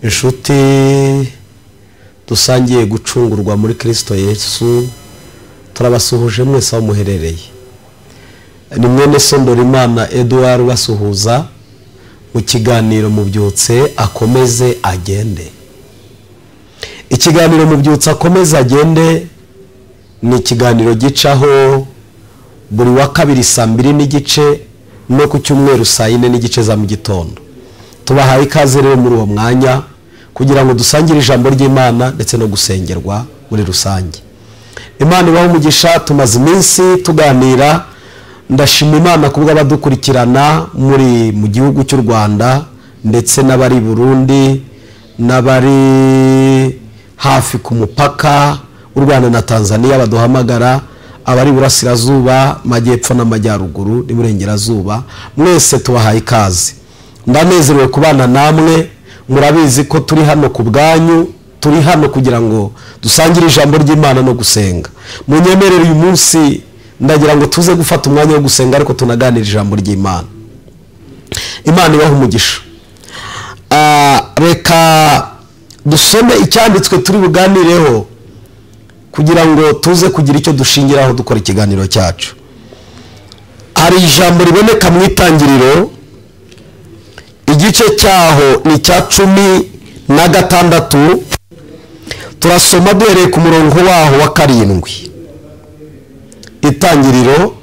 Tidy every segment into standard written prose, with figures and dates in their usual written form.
Inshuti dusangiye gucungurwa muri Kristo Yesu, turabasuhuje mwese aho muherereye. Ni mwene Ndorimana Edouard ubasuhuza mu kiganiro Mubyutse akomeze agende. Ikiganiro Mubyutse akomeze agende ni ikiganiro gicaho buri wa kabiri saa 2:15 no ku cyumweru saa 4:15 za mu gitondo. Tubahaye ikaze rero muri uwo mwanya kugira ngo dusangire ijambo ry'Imana ndetse no gusengerwa muri rusange. Imana ibahe umugisha. Tumaze iminsi tuganira. Ndashima Imana kubwo abadukurikirana muri mu gihugu cy'u Rwanda ndetse n'abari Burundi n'abari hafi ku mupaka w'u Rwanda na Tanzania baduhamagara, abari burasirazuba, majyepfo n'amajyaruguru n'iburengerazuba, mwese tubahaye ikaze. Ndanezerewe kubana namwe. Murabizi ko turi hano ku bwanyu, turi hano kugira ngo dusangire ijambo ry'Imana no gusenga. Munyemerere uyu munsi ndagira ngo tuze gufata umwanya wo gusenga, ariko tunaganira ijambo ry'Imana. Imana ibahe umugisha. Reka dusome icyanditswe turi buganireho kugira ngo tuze kugira icyo dushingiraho dukora ikiganiro cyacu. Hari ijambo riboneka mu Itangiriro, igice cyaho ni cya 16. Turasoma duhereye ku murongo waho wa 7. Itangiriro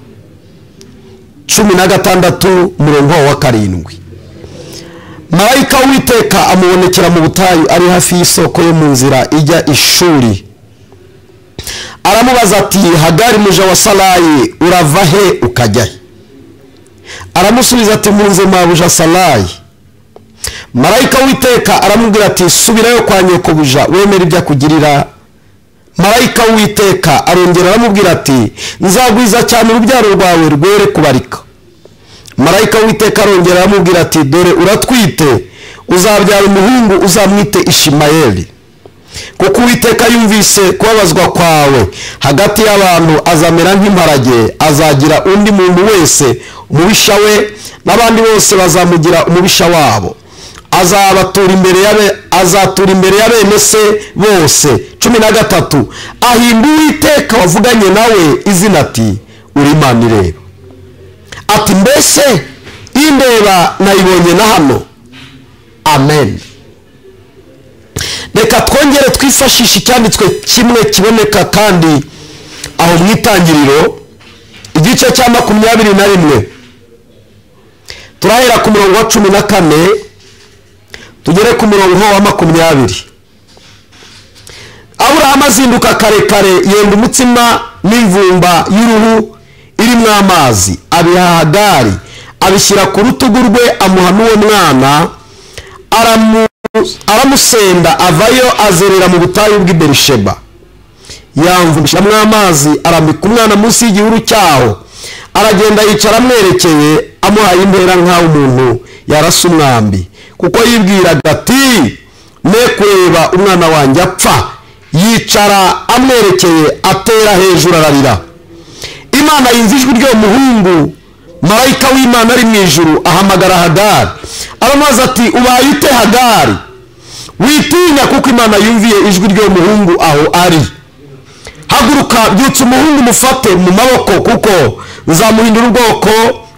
16 umurongo wa 7. Marayika w'Uwiteka amubonekera mu butayu ari hafi y'isoko yo mu nzira ijya Ishuri. Aramubaza ati: Hagari muja wa Sarayi, urava he ukajya he? Aramusubiza ati: mpunze mabuja Sarayi. Marayika w'Uwiteka aramubwira ati: subirayo kwa nyokobuja wemere ibyo akugirira. Marayika w'Uwiteka arongera aramubwira ati: nzagwiza cyane urubyaro rwawe rwere kubarika. Marayika w'Uwiteka arongera aramubwira ati: dore uratwite, uzabyara umuhungu, uzamwite Ishimayeli, kuko Uwiteka yumvise kubabazwa kwawe hagati y'abantu. Azamera nk'imparage, azagira undi muntu wese umubisha we, n'abandi bose bazamugira umubisha wabo. Azabatura imbere ya bene se bose. 13 Ahimba Uwiteka wavuganye nawe izina ati: uri Imana ireba. Ati: mbese indeba nayibonye na hano? Amen. Reka twongere twifashishe icyanditswe kimwe kiboneka kandi aho mu Itangiriro igice cya 21. Turahera ku murongo wa 14 tugere ku murongo wa 20. Aburahamu azinduka kare kare, yenda umutsima n'imvumba y'uruhu irimo amazi, abiha Hagari, abishyira ku rutugu rwe, amuha n'uwo mwana, aramusenda, avayo azerera mu butayu bw'i Berisheba. Yamvumishamo amazi, arambika umwana munsi y'igihuru cyaho, aragenda yicara amwerekeye, amuhaye intera nk'aho umuntu yarasa umwambi, kuko yibwiraga ati: ne kureba umwana wanjye apfa. Yicara amwerekeye, atera hejuru ararira. Imana yumva ijwi ry'uwo muhungu. Marayika w'Imana ari mu ijuru ahamagara Hagari, aramubaza ati: ubaye ute Hagari? Witinya, kuko Imana yumviye ijwi ry'uwo muhungu aho ari. Haguruka, byutsa umuhungu umufate mu maboko, kuko nzamuhindura ubwoko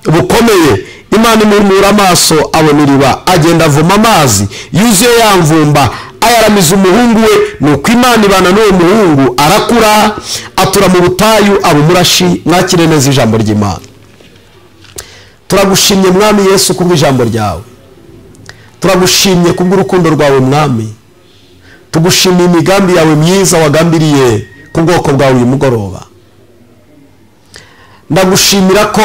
bukomeye. Imana imuhumura amaso, abona iriba, agenda avoma amazi yuzuye ya mvumba, ayaramiza umuhungu we. Nuko Imana ibana n'uwo muhungu, arakura, atura mu butayu, aba umurashi. Mwakire neza ijambo ry'Imana. Turagushimye Mwami Yesu kubw'ijambo ryawe. Turagushimye kubw'urukundo rwawe Mwami. Tugushimiye imigambi yawe myiza wagambiriye ku bwoko bwawe uyu mugoroba. Ndagushimira ko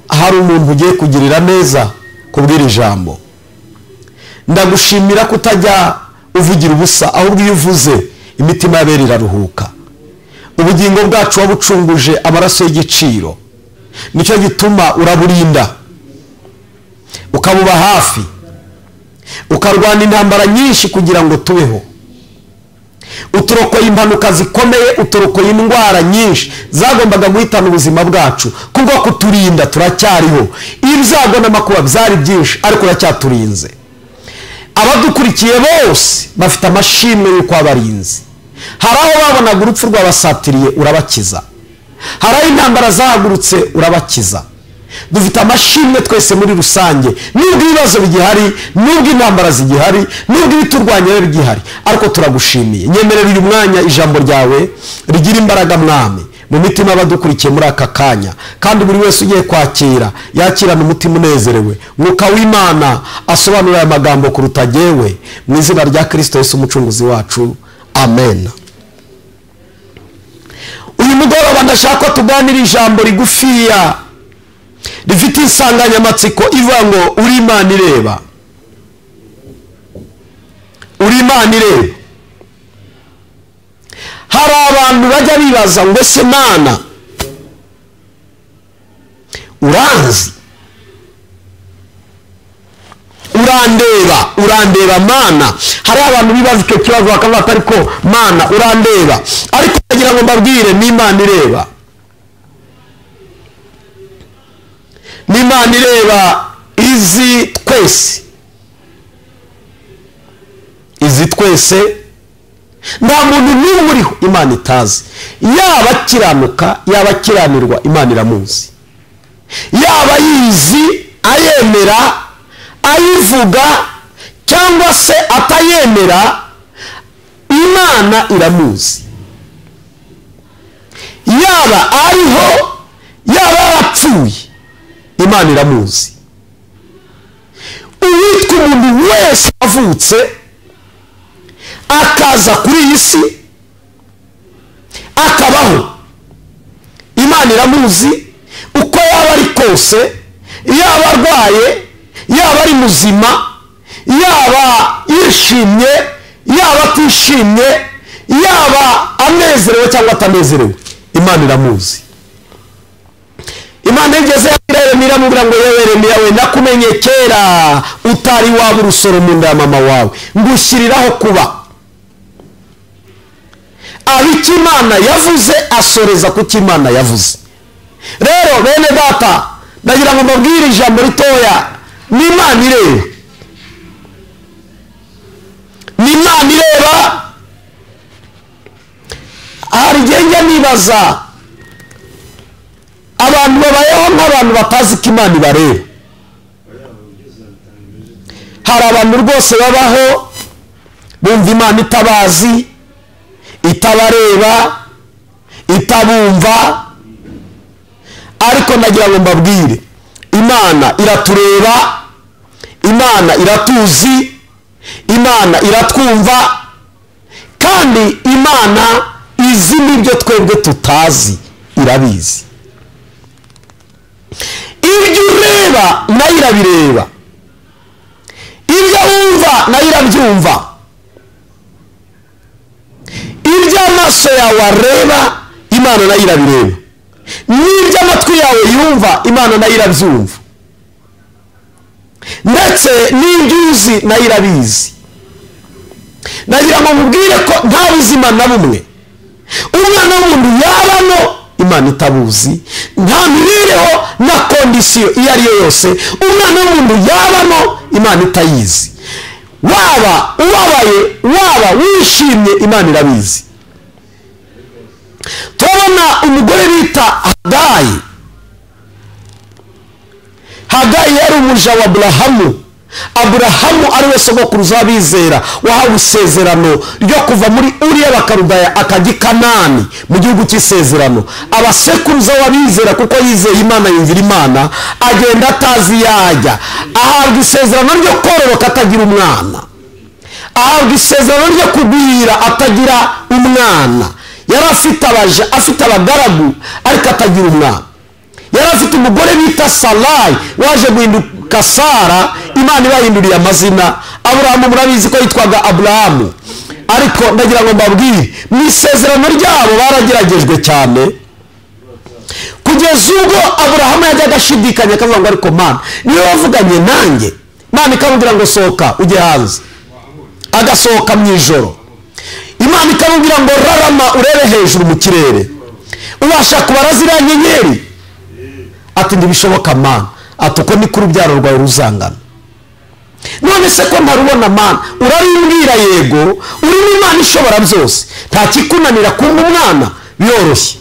hari umuntu ugiye kugirira neza kubw'iri jambo. Ndagushimira ko utajya uvugira ubusa, ahubwo iyo uvuze imitima y'abera iraruhuka. Ubugingo bwacu wabucunguje amaraso y'igiciro, nicyo gituma uraburinda, ukabuba hafi, ukarwana intambara nyinshi kugira ngo tubeho. Uturokoye impanuka zikomeye, uturokoye indwara nyinshi zagombaga guhitana ubuzima bwacu. Kubwo kuturinda turacyariho. Ibyago n'amakuba byari byinshi, ariko uracyaturinze. Abadukurikiye bose bafite amashimwe y'uko wabarinze. Hari aho babonaga urupfu rwabasatiriye urabakiza, hari aho intambara zahagurutse urabakiza. Dufite amashimwe twese muri rusange, nubwo ibibazo bigihari, nubwo intambara zigihari, nubwo ibiturwanya bigihari, ariko turagushimiye. Nyemerera uyu mwanya ijambo ryawe rigira imbaraga mwami mu mitima y'abadukurikiye muri aka kanya, kandi buri wese ugiye kwakira yakirana umutima unezerewe. Mwuka w'Imana asobanura aya magambo kuruta jyewe, mu izina rya Kristo Yesu umucunguzi wacu, amen. Uyu mugoroba ndashaka ko tuganira ijambo rigufiya rifite insanganyamatsiko ivuga ngo uri Imana ireba. Uri Imana ireba. Hari abantu bajya bibaza ngo ese Mana uranzi, urandeba, urandeba Mana? Hari abantu bibaza icyo kibazo bakavuga ariko Mana urandeba? Ariko ndagira ngo mbabwire, ni Imana ireba. Ni Imana ireba, izi twese, izi twese. Nta muntu n'umwe uriho Imana itazi. Yaba akiranuka, yaba akiranirwa, Imana iramuzi. Yaba yizi, ayemera, ayivuga cyangwa se atayemera, Imana iramuzi. Yaba ariho, yaba yarapfuye, Imana iramuzi. Uwitwa umuntu wese wavutse akaza kuri iyi si akabaho, Imana iramuzi. Uko yaba ari kose, yaba arwaye, yaba ari muzima, yaba yishimye, yaba atishimye, yaba anezerewe cyangwa atanezerewe, Imana iramuzi. Imana igeze Yeremiya iramubwira ngo yewe Yeremiya we, nakumenye kera utari waba urusoro mu nda ya mama wawe, ngushyiriraho kuba. Icyo Imana yavuze asoreza ku cyo Imana yavuze. Rero bene data, ndagira ngo mbabwire ijambo ritoya, ni Imana ireba. Ni Imana ireba. Hari igihe njya nibaza abantu babayeho nk'abantu batazi ko Imana ibareba. Hari abantu rwose babaho bumva Imana itabazi, itabareba, itabumva, ariko ndagira ngo mbabwire, Imana iratureba, Imana iratuzi, Imana iratwumva, kandi Imana izi n'ibyo twebwe tutazi, irabizi. Ibyo ureba nayo irabireba, ibyo wumva nayo irabyumva, ibyo amaso yawe areba Imana nayo irabireba, n'ibyo amatwi yawe yumva Imana nayo irabyumva, ndetse n'ibyo uzi nayo irabizi. Ndagira ngo mubwire ko nta buzima na bumwe umwana w'umuntu yabamo Imana itabuzi, nta mibereho na kondisiyo iyo ari yo yose umwana w'umuntu yabamo Imana itayizi. Waba ubabaye, waba wishimye, Imana irabizi. Turabona umugore bita Hagayi. Hagayi yari umuja wa Aburahamu. Aburahamu ari we sogokuruza w'abizera, wahawe isezerano ryo kuva muri Uri y'Abakaludaya akajya i Kanani mu gihugu cy'isezerano. Abasekuruza w'abizera, kuko yizeye Imana, yumvira Imana, agenda atazi yajya. Ahabwa isezerano ryo kororoka atagira umwana, ahabwa isezerano ryo kugwira atagira umwana. Yari afite abaja, afite abagaragu, ariko atagira umwana. Yari afite umugore bita Sarayi waje guhinduka Sara, Imana ibahinduriye amazina. Aburahamu murabizi ko yitwaga Aburahamu. Ariko ndagira ngo mbabwire, mu isezerano ryabo barageragejwe cyane, kugeza ubwo Aburahamu yajyaga ashidikanya akavuga ngo ariko Mana niwe wavuganye nanjye? Imana ikamubwira ngo sohoka ujye hanze, agasohoka mu ijoro. Imana ikamubwira ngo rarama urebe hejuru mu kirere, ubasha kubara ziriya nyenyeri? Ati ntibishoboka Mana. Ati uko niko urubyaro rwawe ruzangana. None se ko ntarubona Mana? Urabimbwira yego, uri Imana ishobora byose, nta kikunanira kumpa umwana byoroshye.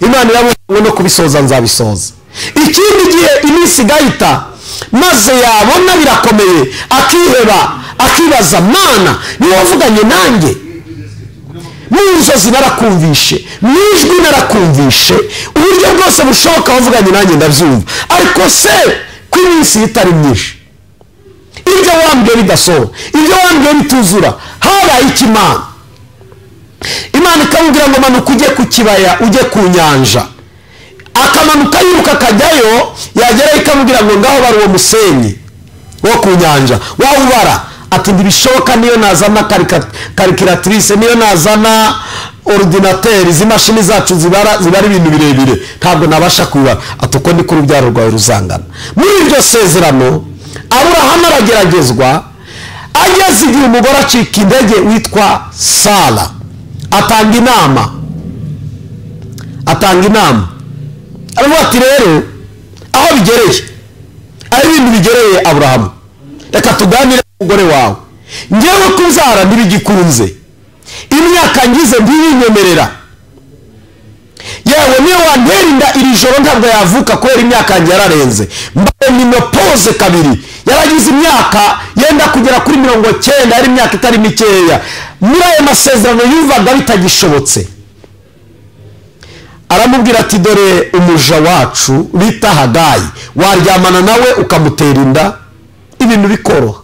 Imana iravuga no kubisoza nzabisoza. Ikindi gihe iminsi igahita, maze yabona birakomeye akiheba, akibaza Mana niwe wavuganye nanjye? Mu nzozi narakumvishe, mu ijwi narakumvishe, uburyo bwose bushoboka wavuganye nanjye ndabyumva, ariko se ko iminsi itari myinshi, ibyo wambwiye bidasohora, ibyo wambwiye bituzura, habaye iki Mana? Imana ikamubwira ngo manuka ujye ku kibaya, ujye ku nyanja. Akamanuka yiruka akajyayo, yagerayo ikamubwira ngo ngaho bari uwo musenyi wo ku nyanja wawubara. Ati ntibishoboka, niyo nazana karikiratirise, niyo nazana ordinateur, izi mashini zacu zibara ibintu birebire, ntabwo nabasha kubibara. Ati uko niko urubyaro rwawe ruzangana. Muri iryo sezerano Aburahamu arageragezwa, ageze igihe umugore acika intege witwa Sara, atanga inama, aravuga ati rero aho bigereye, aho ibintu bigereye Aburahamu, reka tuganire n'umugore wawe. Ngewe kubyara ntibigikunze, imyaka ngize ntibinyemerera, yewe niyo wantera inda iri joro ntabwo yavuka kubera imyaka yanjye yararenze, mbaye menopoze kabiri, yaragize imyaka yenda kugera kuri 90, yari imyaka itari mikeya. Muri ayo masezerano yumvaga bitagishobotse. Aramubwira ati dore umuja wacu bita Hagayi, waryamana nawe ukamutera inda, ibintu bikoroha.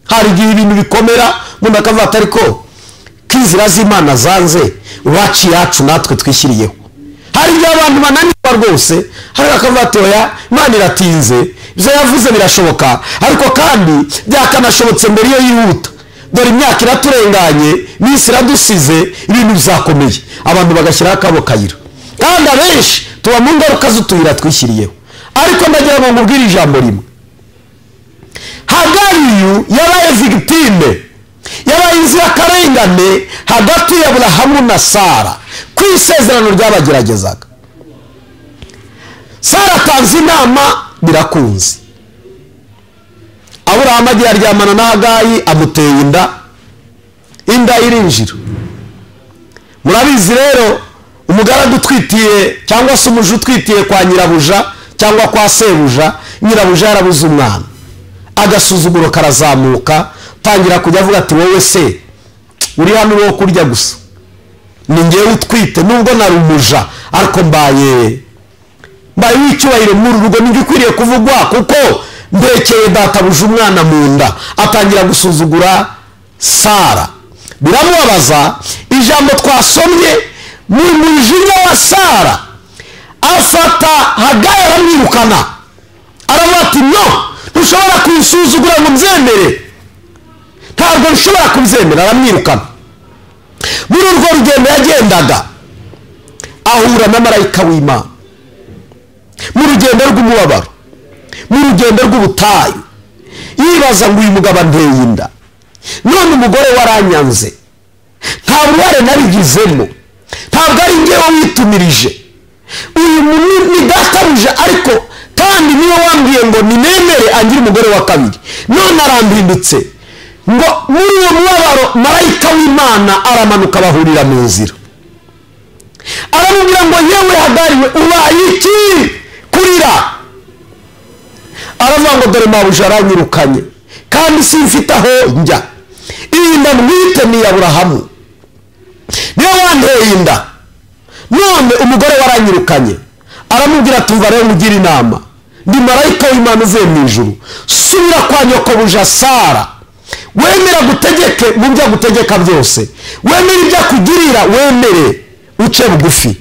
Hari igihe ibintu bikomera umuntu akavuga ati ariko k'inzira z'Imana zanze, waci yacu natwe twishyiriyeho. Hari igihe abantu bananirwa rwose, hari akavuga ati oya Imana iratinze, ibyo yavuze birashoboka, ariko kandi byakanashobotse mbere iyo yihuta, dore imyaka iraturenganye, iminsi iradusize, ibintu bizakomeye. Abantu bagashyiraho akabo kayira, kandi abenshi tuba mu ngaruka z'utuyira twishyiriyeho. Ariko ndagira ngo nkubwire ijambo rimwe, Hagariyu yabaye victime, yabaye inzirakarengane hagati ya Aburahamu na Sara ku isezerano ryabageragezaga. Sara atanze inama birakunze, Aburahamu agiye aryamana na Hagayi, amuteye inda, inda irinjira. Murabizi rero umugaragu utwitiye cyangwa se umuja utwitiye kwa nyirabuja cyangwa kwa sebuja, nyirabuja yarabuze umwana, agasuzuguro karazamuka, tangira kujya avuga ati wowe se uri hano wo kurya gusa, ni ngewe utwite, nubwo nari umuja ariko mbaye w'icyubahiro muri uru rugo, nibyo ukwiriye kuvugwa kuko mbekeye databuja umwana mu nda. Atangira gusuzugura Sara, biramubabaza. Ijambo twasomye mu mujinya wa Sara, afata Hagayi aramwirukana, aravuga ati no, ntushobora kunsuzugura ngo mbyemere, ntabwo nshobora kubyemera. Aramwirukana. Muri urwo rugendo yagendaga ahura na marayika w'Imana, mu rugendo rw'umubabaro, mu rugendo rw'ubutayu, yibaza ngo uyu mugabo anteye inda, none umugore waranyanze, nta ruhare nabigizemo, ntabwo ari njyewe witumirije, uyu ni databuja, ariko kandi niwe wambwiye ngo ninemere angire umugore wa kabiri, none arambindutse. Ngo muri uwo mubabaro marayika w'Imana aramanuka bahurira mu nzira, aramubwira ngo yewe Hagari we ubaye iki kurira? Aravuga ngo dore mabuja aranyirukanye kandi simfite aho njya, iyi nda ntwite ni iya Aburahamu, niwe wanteye inda, none umugore waranyirukanye. Aramubwira ati umva rero nkugire inama, ndi marayika w'Imana uvuye mu ijuru, subira kwa nyokobuja Sara, wemera gutegeke mu byo agutegeka byose, wemere ibyo akugirira, wemere uce bugufi.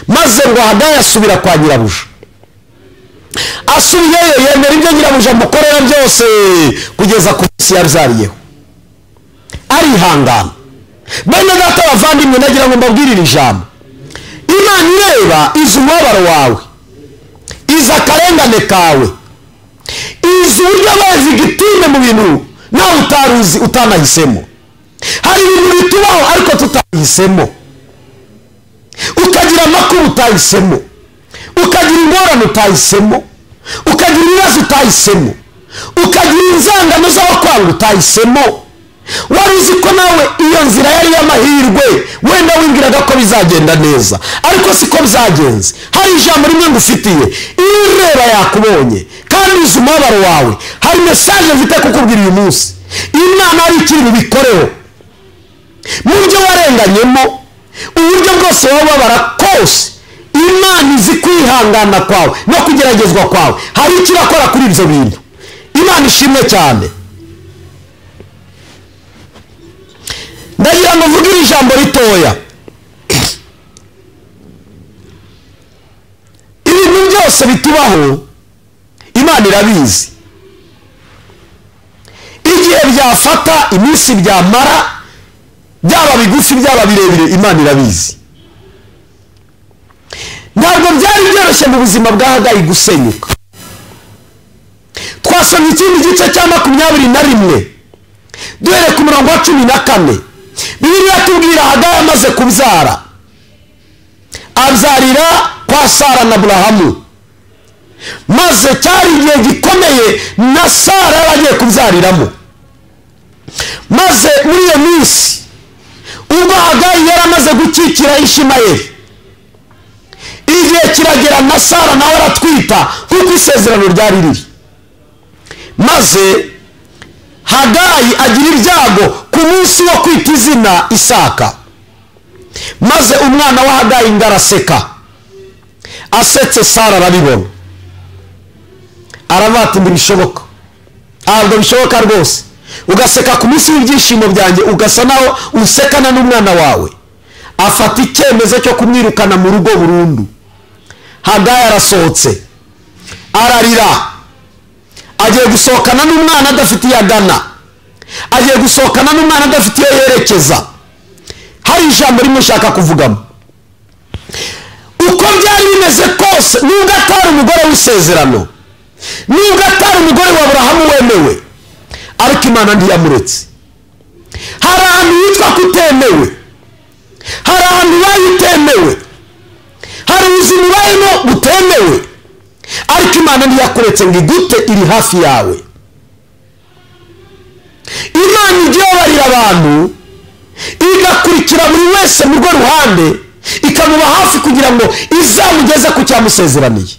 Maze ngo Hagayi asubira kwa nyirabuja, asubiyeyo yemera ibyo nyirabuja amukorera byose kugeza ku munsi yabyariyeho, arihangana. Bene data bavandimwe, ndagira ngo mbabwirire ijambo. Imana ireba izi umubabaro wawe, izi akarengane kawe, izi uburyo wabaye victime mu bintu nawe utaruzi, utanahisemo. Hari ibintu bitubaho ariko tutahisemo, ukagira amakuru utahisemo, ukagira ingorane utahisemo, ukagira ibibazo utahisemo, Ukagira inzangano z'abakwanga utahisemo. Wari uzi ko nawe iyo nzira yari y'amahirwe, wenda wibwiraga ko bizagenda neza, ariko siko byagenze. Hari ijambo rimwe ngufitiye, ireba yakubonye kandi izi umubabaro wawe. Hari message mfite kukubwira uyu munsi. Imana ari ikiri bubikoreho mu byo warenganyemo, uburyo bwose wababara kose, Imana izi kwihangana kwawe no kugeragezwa kwawe. Hari icyo irakora kuri ibyo bintu. Imana ishimwe cyane. Ndagira ngo mvuge iri jambo ritoya. Ibintu byose bitubaho Imana irabizi. Igihe byafata, iminsi byamara, byaba bigufi byaba birebire, Imana irabizi. Ntabwo byari byoroshye mu buzima bwa Hagayi gusenyuka. Twasomye ikindi gice cya 21 duhere ku murongo wa 14. Bibiliya tubwira Hagayi amaze kubyara, abyarira kwa Sara na Aburahamu. Maze cyari igihe gikomeye na Sara yari agiye kubyariramo. Maze muri iyo minsi ubwo Hagayi yari amaze gukikira Ishimayeli, igihe kiragera na Sara nawe aratwita kuko isezerano ryari riri. Maze Hagayi agira ibyago ku munsi wo kwita izina Isaka. Maze umwana wa Hagayi ngaraseka, asetse Sara arabibona, aravuga ati ntibishoboka, ntabwo bishoboka rwose. Ugaseka ku munsi w'ibyishimo byanjye, ugasa naho usekana n'umwana wawe. Afata icyemezo cyo kumwirukana mu rugo burundu. Hagayi arasohotse, ararira, agiye gusohokana n'umwana adafite iyo agana, agiye gusohokana n'umwana adafite iyo yerekeza. Hari ijambo rimwe ushaka kuvugamo. Uko byari bimeze kose, nubwo atari umugore w'isezerano, nubwo atari umugore wa Aburahamu wemewe, ariko Imana ntiyamuretse. Hari ahantu hitwa kutemewe, hari ahantu ubaye utemewe, hari ubuzima ubayemo butemewe, ariko Imana ntiyakuretse ngo igute, iri hafi yawe. Imana ijya ibabarira abantu, igakurikira buri wese mu rwo ruhande, ikamuba hafi kugira ngo izamugeze ku cyamusezeraniye.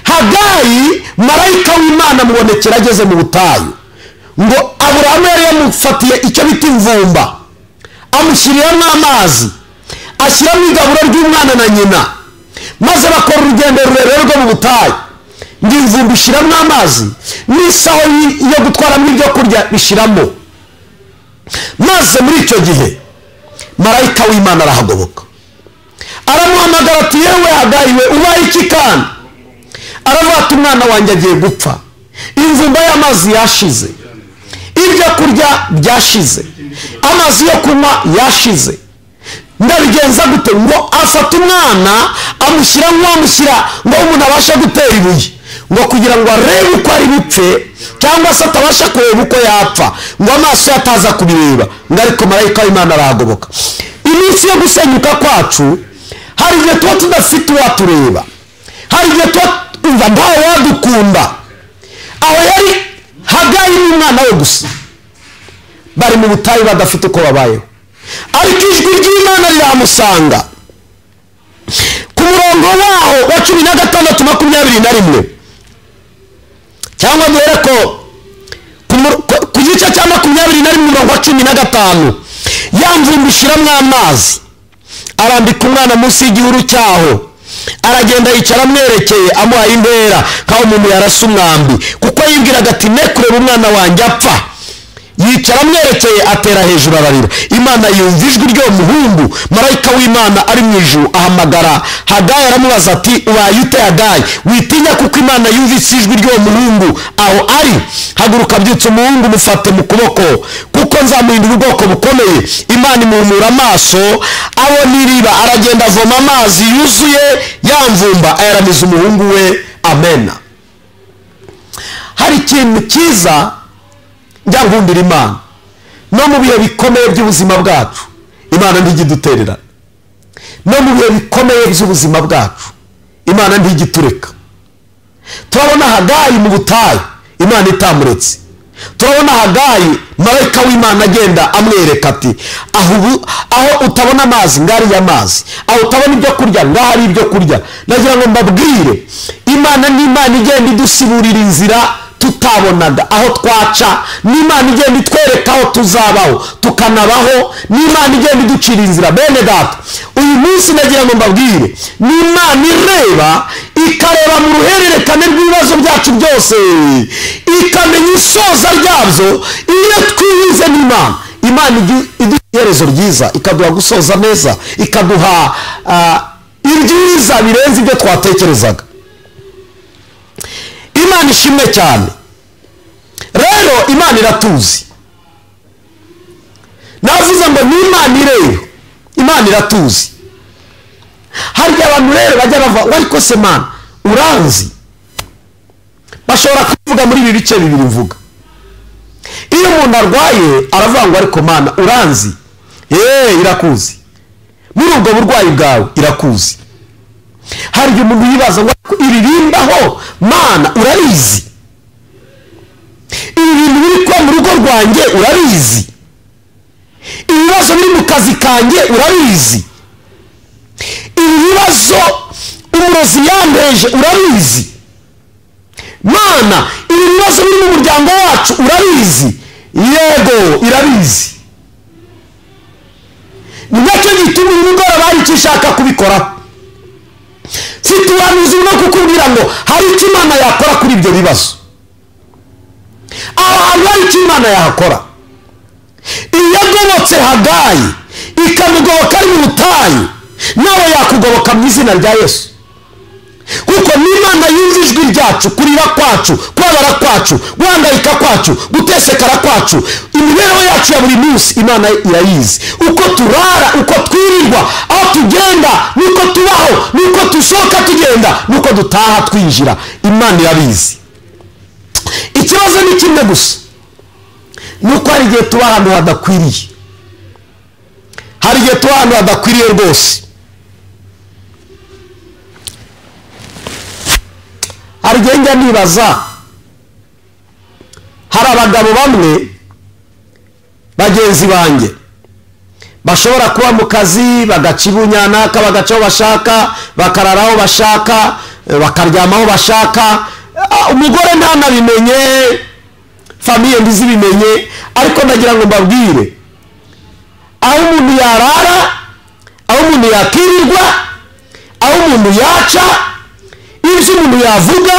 Hagayi marayika w'Imana amubonekera ageze mu butayu. Ngo Aburahamu yari yamufatiye icyo bita imvumba, amushyiriramo amazi, ashyiramo igaburo ry'umwana na nyina, maze bakora urugendo rurerure rwo mu butayu. Ngo imvumba ishyiramo amazi n'isaho yo gutwaramo ibyo kurya bishyiramo. Maze muri icyo gihe marayika w'Imana arahagoboka, aramuhamagara ati yewe Hagayi we, ubaye iki kandi? Aravuga ati umwana wanjye agiye gupfa, imvumba y'amazi yashize, ibyo kurya byashize, amazi yo kunywa yashize, ndabigenza gute? Ngo afata umwana amushyira nk'uwamushyira ngo umuntu abashe gutera ibuye, ngo kugira ngo arebe uko ari bupfe, cyangwa se atabasha kureba uko yapfa, ngo amaso ye ataza kubireba. Ngo ariko marayika w'Imana arahagoboka. Iminsi yo gusenyuka kwacu, hari igihe tuba tudafite uwatureba, hari igihe tuba twumva ntawe wadukunda. Aho yari Hagayi n'umwana we gusa, bari mu butayu badafite uko babayeho, ariko ijwi ry'Imana riramusanga. Ku murongo waho wa 16 21, cyangwa duhere ko ku gice cya 21 umurongo wa 15, ya mvumba ishyiramo amazi, arambika umwana munsi y'igihuru cyaho, aragenda yicara amwerekeye, amuha intera nkaho umuntu yarasa umwambi, kuko yibwiraga ati ne kureba umwana wanjye apfa. Yicara amwerekeye, atera hejuru ararira. Imana yumva ijwi ry'uwo muhungu. Marayika w'Imana ari mu ijuru ahamagara Hagayi, aramubaza ati ubaye ute Hagayi? Witinya, kuko Imana yumvise ijwi ry'uwo muhungu aho ari. Haguruka, byutse umuhungu, umufate mu kuboko, kuko nzamuhindura ubwoko bukomeye. Imana imuhumura amaso, abona iriba, aragenda avoma amazi yuzuye ya mvumba, ayaramiza umuhungu we. Amena. Hari ikintu cyiza njya nkundira Imana. No mu bihe bikomeye by'ubuzima bwacu, Imana ntijya idutererana. No mu bihe bikomeye by'ubuzima bwacu, Imana ntijya itureka. Turabona Hagayi mu butayu, Imana itamuretse. Turabona Hagayi, marayika w'Imana agenda amwereka ati aho utabona amazi ngari y'amazi, aho utabona ibyo kurya ngari ibyo kurya. Nagira ngo mbabwire, Imana ni Imana igenda idusiburira inzira tutabonaga aho twaca, ni Imana igenda itwereka aho tuzabaho tukanabaho, ni Imana igenda iducira inzira. Bene data, uyu munsi nagira ngo mbabwire, ni Imana ireba, ikareba mu ruhererekane rw'ibibazo byacu byose, ikamenya isoza ryabyo. Iyo twize n'Imana, Imana iduha iherezo ryiza, ikaduha gusoza neza, ikaduha ibyiza birenze ibyo twatekerezaga. Imana ishimwe cyane. Rero Imana iratuzi. Navuze ngo ni Imana ireba, Imana iratuzi. Hari abantu rero bajya bava ariko se Mana uranzi, bashobora kuvuga muri ibi bice bibiri mvuga. Iyo umuntu arwaye aravuga ngo ariko Mana uranzi, irakuzi, muri ubwo burwayi bwawe irakuzi. Hari igihe umuntu yibaza ngo ibi bimbaho Mana urabizi, ibi bintu biri kuba mu rugo rwanjye urabizi, ibibazo biri mu kazi kanjye urabizi, ibibazo umurozi yandeje urabizi, Mana ibi bibazo biri mu muryango wacu urabizi. Yego irabizi. Ni nacyo gituma uyu mugoroba hari icyo ishaka kubikora. Mfite ubuhanuzi no kukubwira ngo hari icyo Imana yakora kuri ibyo bibazo. Aho hantu hari icyo Imana yakora. Iyo yagobotse Hagayi ikamugoboka ari mu butayu, nawe yakugoboka mu izina rya Yesu. Kuko n'Imana yumva ijwi ryacu, kurira kwacu, kubabara kwacu, guhangayika kwacu, gutesekara kwacu, imibereho yacu ya buri munsi Imana irayizi. Uko turara, uko twirirwa, aho tugenda, nuko tubaho, nuko dusohoka tugenda, nuko dutaha twinjira, Imana irabizi. Ikibazo ni kimwe gusa, nuko hari igihe tuba ahantu hadakwiriye. Hari igihe tuba ahantu hadakwiriye rwose. Hari igihe njya nibaza, hari abagabo bamwe bagenzi banjye bashobora kuba mu kazi bagaca ibunyanaka, bagaca aho bashaka, bakarara aho bashaka, bakaryama aho bashaka, umugore ntanabimenye, famiye ntizibimenye. Ariko ndagira ngo mbabwire, aho umuntu yarara, aho umuntu yakirirwa, aho umuntu yaca, ibyo umuntu yavuga,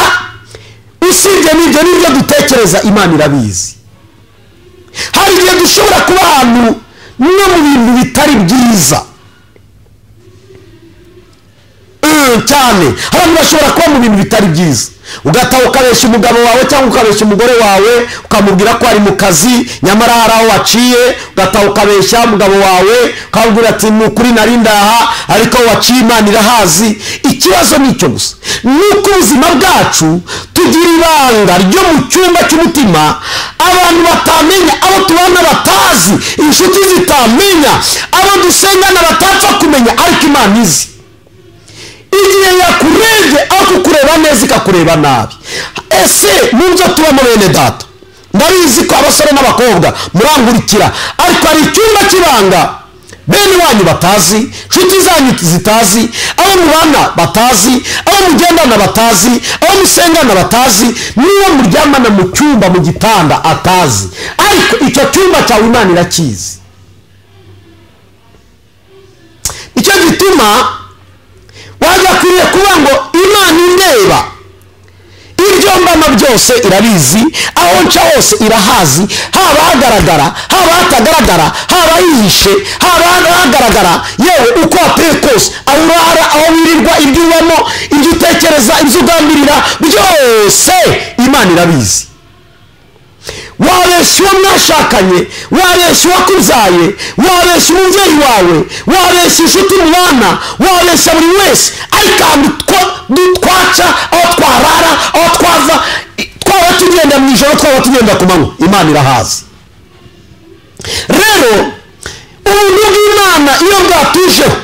usibye n'ibyo n'ibyo dutekereza, Imana irabizi. Hari igihe dushobora kuba ahantu no mu bintu bitari byiza cyane. Abantu bashobora kuba mu bintu bitari byiza, ugataha ukabeshya umugabo wawe cyangwa ukabeshya umugore wawe, ukamubwira ko ari mu kazi nyamara hari aho waciye. Ugataha ukabeshya umugabo wawe ukamubwira ati ni ukuri nari ndaha, ariko waciye Imana irahazi. Ikibazo ni icyo gusa, nuko ubuzima bwacu tugira ibanga ryo mu cyumba cy'umutima abantu batamenya, abo tubana batazi, inshuti zitamenya, abo dusengana batapfa kumenya, ariko Imana izi. Igihe yakurebye aho kukureba neza ikakureba nabi. Ese mu byo tubamo bene data, ndabizi ko abasore n'abakobwa murankurikira, ariko hari icyumba cy'ibanga bene wanyu batazi, inshuti zanyu zitazi, abo mubana batazi, abo mugendana batazi, abo musengana batazi, niyo muryamana mu cyumba mu gitanda atazi, ariko icyo cyumba cyawe Imana irakizi. Icyo gituma wagakwiriye kuba ngo Imana indeba, ibyo mbana byose irabizi, aho nca hose irahazi, haba hagaragara, haba hatagaragara, haba hihishe, haba hagaragara, yewe uko wateye kose, aho urara, aho wirirwa, ibyo ubamo, ibyo utekereza, ibyo ugambirira, byose Imana irabizi. Wabeshya uwo mwashakanye, wabeshya uwakubyaye, wabeshya umubyeyi wawe, wabeshya inshuti mubana, wabeshya buri wese, ariko ahantu twaca, aho twarara, aho twava, twaba tugenda mu ijoro, twaba tugenda ku manywa, Imana irahazi. Rero ubuntu bw'Imana iyo bwatujeho,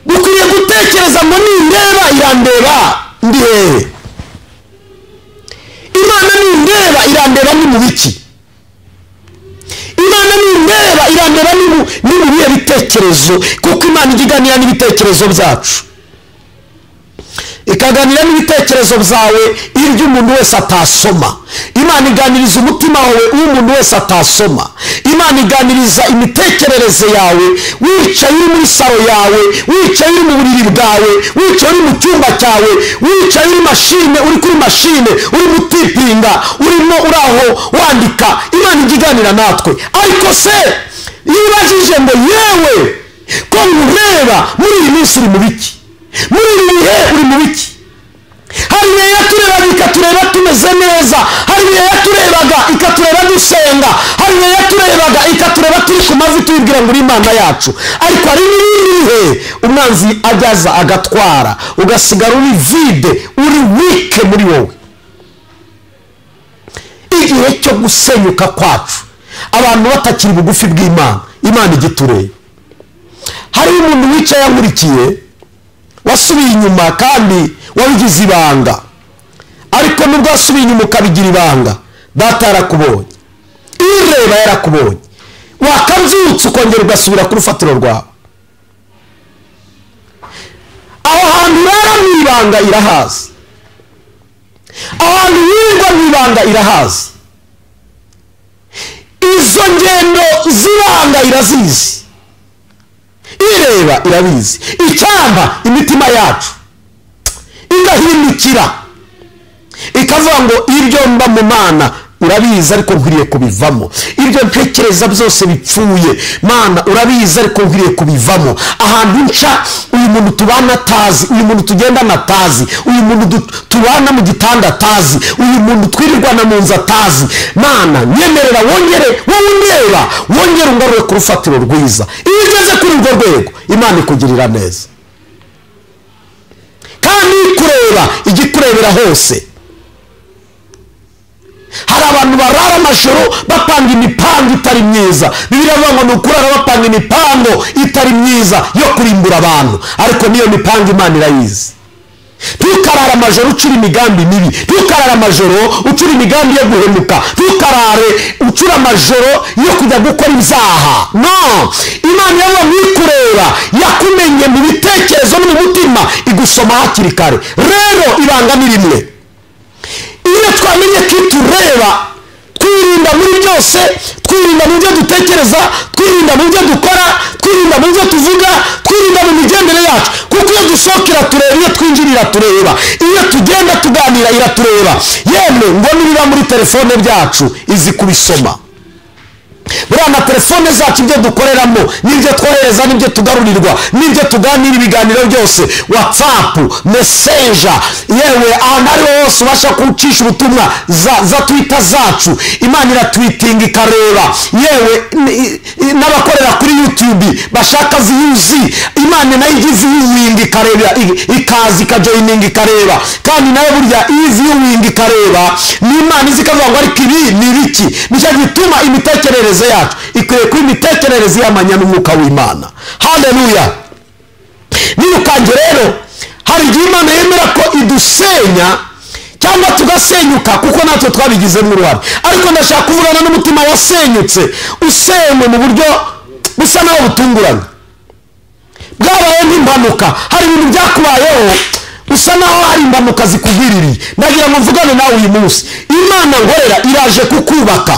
dukwiriye gutekereza ngo nindeba irandeba ndi hehe. Imana nindeba irandeba ni mu biki? Imana nindeba irandeba ni mu bihe bitekerezo? Kuko Imana ijya iganira n'ibitekerezo byacu, ikaganira n'ibitekerezo byawe ibyo umuntu wese atasoma. Imana iganiriza umutima wawe uwo umuntu wese atasoma. Imana iganiriza imitekerereze yawe wicaye uri muri saro yawe, wicaye uri mu buriri bwawe, wicaye uri mu cyumba cyawe, wicaye uri mashine, uri kuri mashine, uri mutipinga, urimo uraho wandika. Imana ijya iganira natwe. Ariko se iyo ubajije ngo yewe ko nkureba muri iyi minsi uri mu biki? Muri ibi bihe uri mu biki? Hari ibihe yaturebaga ikatureba tumeze neza, hari ibihe yaturebaga ikatureba dusenga, hari ibihe yaturebaga ikatureba turi ku mavi tuyibwira ngo uri Imana yacu. Ariko hari n'ibindi bihe umwanzi ajyaza agatwara, ugasigara uri vide, uri wike muri wowe. Igihe cyo gusenyuka kwacu, abantu batakiri bugufi bw'Imana, Imana igitureba. Hari umuntu wicaye ankurikiye wasubiye inyuma kandi wabigize ibanga, ariko nubwo wasubiye inyuma ukabigira ibanga, data yarakubonye, ireba yarakubonye, wakabyutse ukongera ugasubira ku rufatiro rwawe. Aho hantu urara mu ibanga irahazi, aho hantu wirirwa mu ibanga irahazi, izo ngendo z'ibanga irazizi, ireba irabizi. Icyamba imitima yacu igahindukira ikavuga ngo ibyo mba mu Mana urabizi ariko nkwiriye kubivamo, ibyo ntekereza byose bipfuye Mana urabizi ariko nkwiriye kubivamo. Ahantu nca uyu muntu tubana atazi, uyu muntu tugendana atazi, uyu muntu tubana mu gitanda atazi, uyu muntu twirirwana mu nzu atazi, Mana nyemerera wongere wowe undeba, wongere ungarure ku rufatiro rwiza. Iyo ugeze kuri urwo rwego Imana ikugirira neza, kandi ikureba igikurebera hose. Hari abantu barara amajoro bapanga imipango itari myiza. Bibiliya ivuga ngo ni ukurara bapanga imipango itari myiza yo kurimbura abantu, ariko niyo mipango Imana irayizi. Ntukarare amajoro ucura imigambi mibi, ntukarare amajoro ucura imigambi yo guhemuka, ntukarare ucura amajoro yo kujya gukora ibyaha. No, Imana yawe ntikureba, yakumenye mu bitekerezo no mu mutima, igusoma hakiri kare. Rero ibanga ni rimwe, iyo twamenye ko itureba, twirinda muri byose, twirinda mu byo dutekereza, twirinda mu byo dukora, twirinda mu byo tuvuga, twirinda mu migendere yacu. Kuko iyo dusohoka iratureba, iyo twinjira iratureba, iyo tugenda tuganira iratureba. Yemwe ngo nibiba muri telefone byacu izi kubisoma. Buriya na telefone zacu ibyo dukoreramo, n'ibyo twohereza, n'ibyo tugarurirwa, n'ibyo tuganira, ibiganiro byose, WhatsApp, Messenger, yewe ahantu ariho hose ubasha gucisha ubutumwa, za Twitter zacu Imana iratwitinga ikareba. Yewe n'abakorera kuri YouTube bashaka views, Imana nayo ijya viewing ikareba, ikaza ikajoininga ikareba. Kandi nayo burya iyi viewing ikareba, ni Imana izi ikavuga ngo ariko ibi ni ibiki. Nicyo gituma imitekerereze yacu ikwiye kuba imitekerereze y'amanya n'umwuka w'Imana. Haleluya. Nirukange rero hari igihe Imana yemera ko idusenya cyangwa tugasenyuka kuko natwe twabigizemo uruhare. Ariko ndashaka kuvugana n'umutima wasenyutse, usenywe mu buryo busa naho butunguranye, bwabaye nk'impanuka. Hari ibintu byakubayeho usa naho hari impanuka zikugwiririye. Ndagira ngo mvugane nawe uyu munsi, Imana nkorera iraje kukubaka.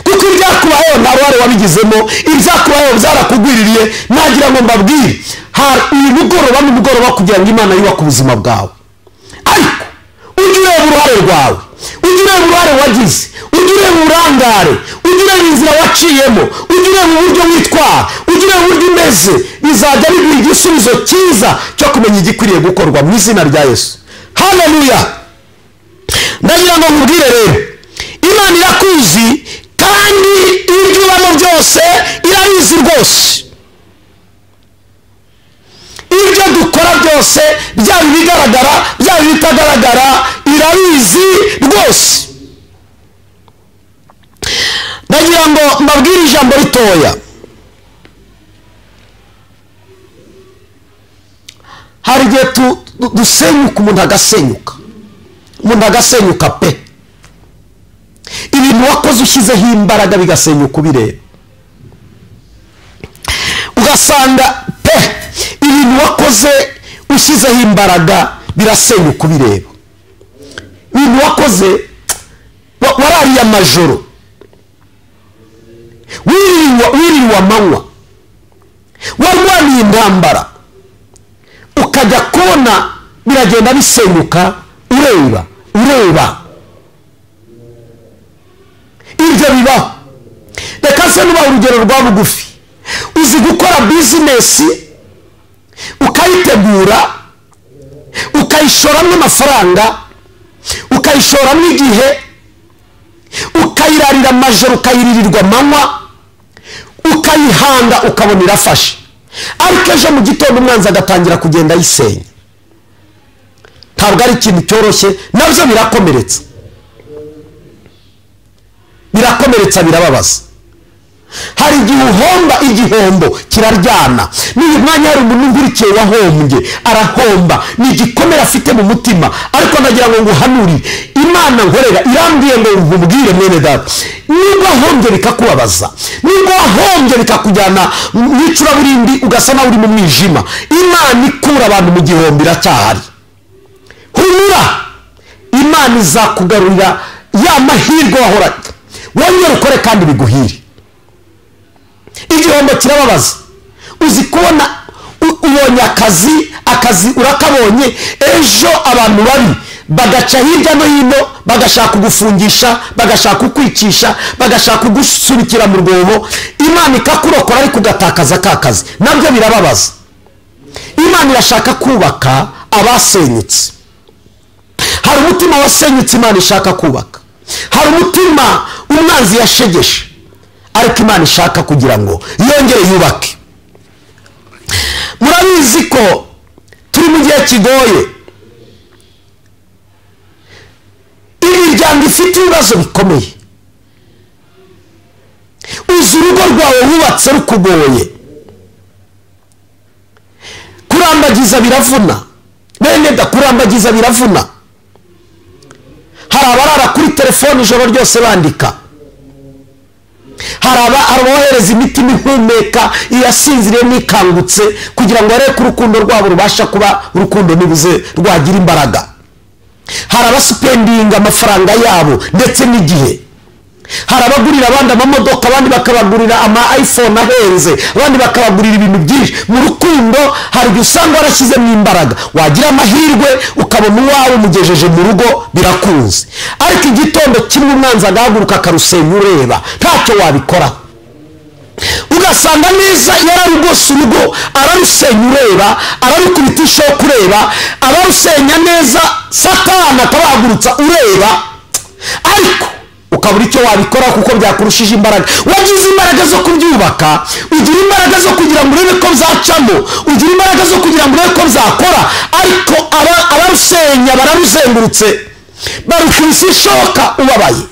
Kuko ibyakubayeho nta ruhare wabigizemo, ibyakubayeho byarakugwiririye. Nagira ngo mbabwire, hari uyu mugoroba n'umugoroba kugira ngo Imana yubake ubuzima bwawe. Ariko ujye ureba uruhare rwawe, ujye ureba uruhare wagize, ujye ureba uburangare, ujye ureba inzira waciyemo, ujye ureba uburyo witwara, ujye ureba uburyo umeze. Bizajya biguha igisubizo cyiza cyo kumenya igikwiriye gukorwa mu izina rya Yesu. Haleluya. Ndagira ngo nkubwire rero, Imana irakuzi kandi ibyo ubamo byose irabizi rwose. Ibyo dukora byose, byaba ibigaragara, byaba ibitagaragara, irabizi rwose. Ndagira ngo mbabwire ijambo ritoya. Hari igihe dusenyuka, umuntu agasenyuka. Umuntu agasenyuka pe. Ibintu wakoze ushyizeho imbaraga bigasenyuka ubireba. Ugasanga pe ibintu wakoze ushyizeho imbaraga birasenyuka ubireba. Ibintu wakoze warariye amajoro, wiriwe amanywa, warwaniye intambara, ukajya kubona biragenda bisenyuka ureba ureba. Ibyo bibaho. Reka se nuba urugero rwa bugufi. Uzi gukora bizinesi ukayitegura, ukayishoramo amafaranga, ukayishoramo igihe, ukayirarira amajoro, ukayiririrwa amanywa, ukayihanga, ukabona irafashe. Ariko ejo mu gitondo umwanzi agatangira kugenda ayisenya. Ntabwo ari ikintu cyoroshye, nabyo birakomeretsa, birakomeretsa, birababaza. Hari igihe uhomba, igihombo kiraryana. N'uyu mwanya hari umuntu nkurikiye wahombye, arahomba, ni igikomere afite mu mutima. Ariko ndagira ngo nguhanurire, Imana nkorera irambwiye ngo nkubwire mwene data, niba wahombye bikakubabaza, niba wahombye bikakujyana mu icuraburindi ugasa nawe uri mu mwijima, Imana ikura abantu mu gihombo iracyahari. Humura, Imana izakugarurira ya mahirwe wahoraga, wongere ukore kandi biguhire. Igihombo kirababaza. Uzi kubona ubonye akazi urakabonye, ejo abantu babi bagaca hirya no hino bagashaka kugufungisha, bagashaka kukwicisha, bagashaka kugusubikira mu rwobo, Imana ikakurokora ariko ugatakaza ka kazi. Nabyo birababaza. Imana irashaka kubaka abasenyutse. Hari umutima wasenyutse Imana ishaka kubaka. Hari umutima umwanzi yashegeshe, ariko Imana ishaka kugira ngo yongere yubake. Murabizi ko turi mu gihe kigoye, imiryango ifite ibibazo bikomeye. Uzi urugo rwawe wubatse rukugoye, kurambagiza biravuna bene da, kurambagiza biravuna. Hari abarara kuri telefone ijoro ryose bandika, hari abahereza imitima ihumeka iyasinziriye n'ikangutse kugira ngo barebe ko urukundo rwabo rubasha kuba urukundo nibuze rwagira imbaraga. Hari abasipendinga amafaranga yabo ndetse n'igihe. Hari abagurira abandi amamodoka, abandi bakabagurira ama iPhone ahenze, abandi bakabagurira ibintu byinshi. Mu rukundo hari igihe usanga warashyizemo imbaraga, wagira amahirwe ukabona uwawe umugejeje mu rugo birakunze, ariko igitondo kimwe umwanzi agahaguruka akarusenya ureba, ntacyo wabikora. Ugasanga neza yararugose urugo, ararusenya ureba, ararukubita ishoka ureba, ararusenya neza, Satani akabahagurutsa ureba, ariko ukabura icyo wabikora kuko byakurushije imbaraga. Wagize imbaraga zo kubyubaka, ugira imbaraga zo kugira ngo urebe ko bzacamo, ugira imbaraga zo kugira ngo urebe ko byakora, ariko abarusenya bararuzengurutse, barukubise ishoka ubabaye,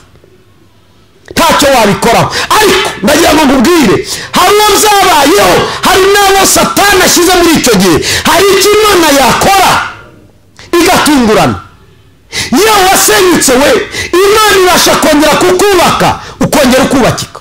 ntacyo wabikoraho. Ariko ndagira ngo nkubwire, hari uwo byabayeho, hari n'abo Satani ashyize muri icyo gihe, hari icyo Imana yakora igatungurana. Iyo wasenyutse we, Imana ibasha kongera kukubaka, ukongera ukubakika.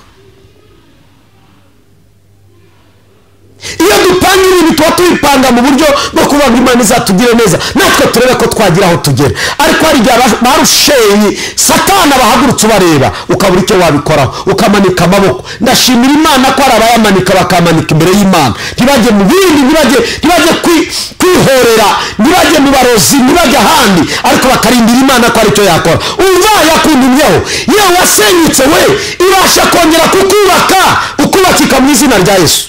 Iyo dupanga ibintu tuba tubipanga mu buryo bwo kuvuga ngo Imana izatugire neza, natwe turebe ko twagira aho tugera. Ariko hari igihe barushenye, Satani abahagurutse ubareba, ukabura icyo wabikoraho, ukamanika amaboko. Ndashimira Imana ko hari abayamanika bakamanika imbere y'Imana, ntibajye mu bindi, ntibajye kwihorera, ntibajye mu barozi, ntibajye ahandi, ariko bakarindira Imana ko ari cyo yakora. Umva yakundumyeho, iyo wasenyutse we, ibasha kongera kukubaka, ukubakika mu izina rya Yesu.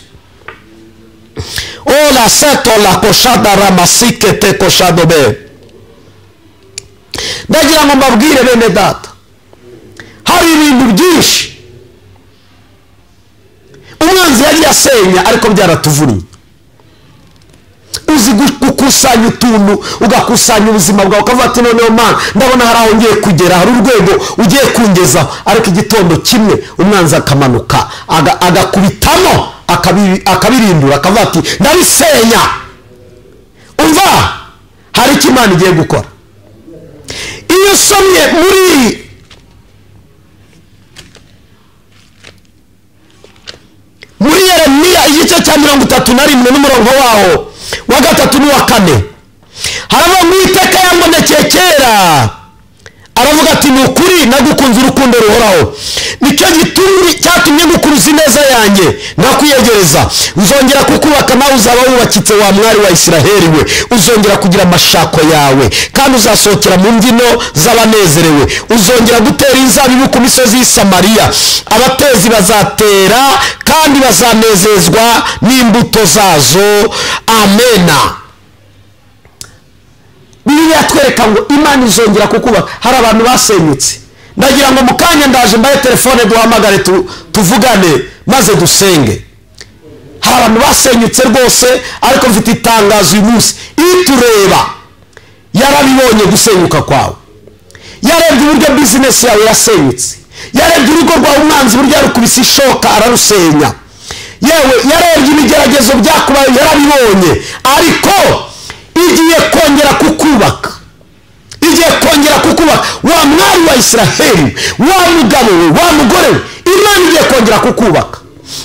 Ola seto la koshada ramasike te koshadobe. Ndagira ngo mbabwire bene data, hari ibintu byinshi umwanzi yagiye asenya ariko byaratuvunnye. Uzi gukusanya utuntu, ugakusanya ubuzima bwawe, ukavuga ati noneho Mana ndabona hari aho ngiye kugera, hari urwego ugiye kungezaho, ariko igitondo kimwe umwanzi akamanuka agakubitamo, akabirindura, akavuga ati ndabisenya. Umva, hari icyo Imana igiye gukora. Iyo Iyo usomye muri Yeremiya igice cya 31 n'umurongo wawo wa 3 n'uwa 4, haravuga ngo Uwiteka yambonekeye kera, aravuga ati ni ukuri nagukunze urukundo ruhoraho, nicyo gitumye cyatumye ngukuruza ineza yanjye nkakwiyegereza, nzongera kukubaka nawe uzaba wubakitse wa mwari wa Isiraheli we, uzongera kugira amashako yawe kandi uzasohokera mu mbyino z'abanezerewe, uzongera gutera inzabibu ku misozi y'i Samariya, abatezi bazatera kandi bazanezezwa n'imbuto zazo. Amena. Bibiliya yatwereka ngo Imana izongera kukubaka. Hari abantu basenyutse, ndagira ngo mu kanya ndaje mbaye telefone duhamagare tuvugane maze dusenge. Hari abantu basenyutse rwose, ariko mfite itangazo uyu munsi, itureba yarabibonye gusenyuka kwawe, yarebye uburyo business yawe yasenyutse, yarebye urugo rwawe umwanzi buryo yarukubise ishoka ararusenya, yewe yarebye ibigeragezo byakubaye yarabibonye, ariko igiye kongera kukubaka, igiye kongera kukubaka. Wa mwari wa Isiraheli, wa mugabo we, wa mugore we, Imana igiye kongera kukubaka.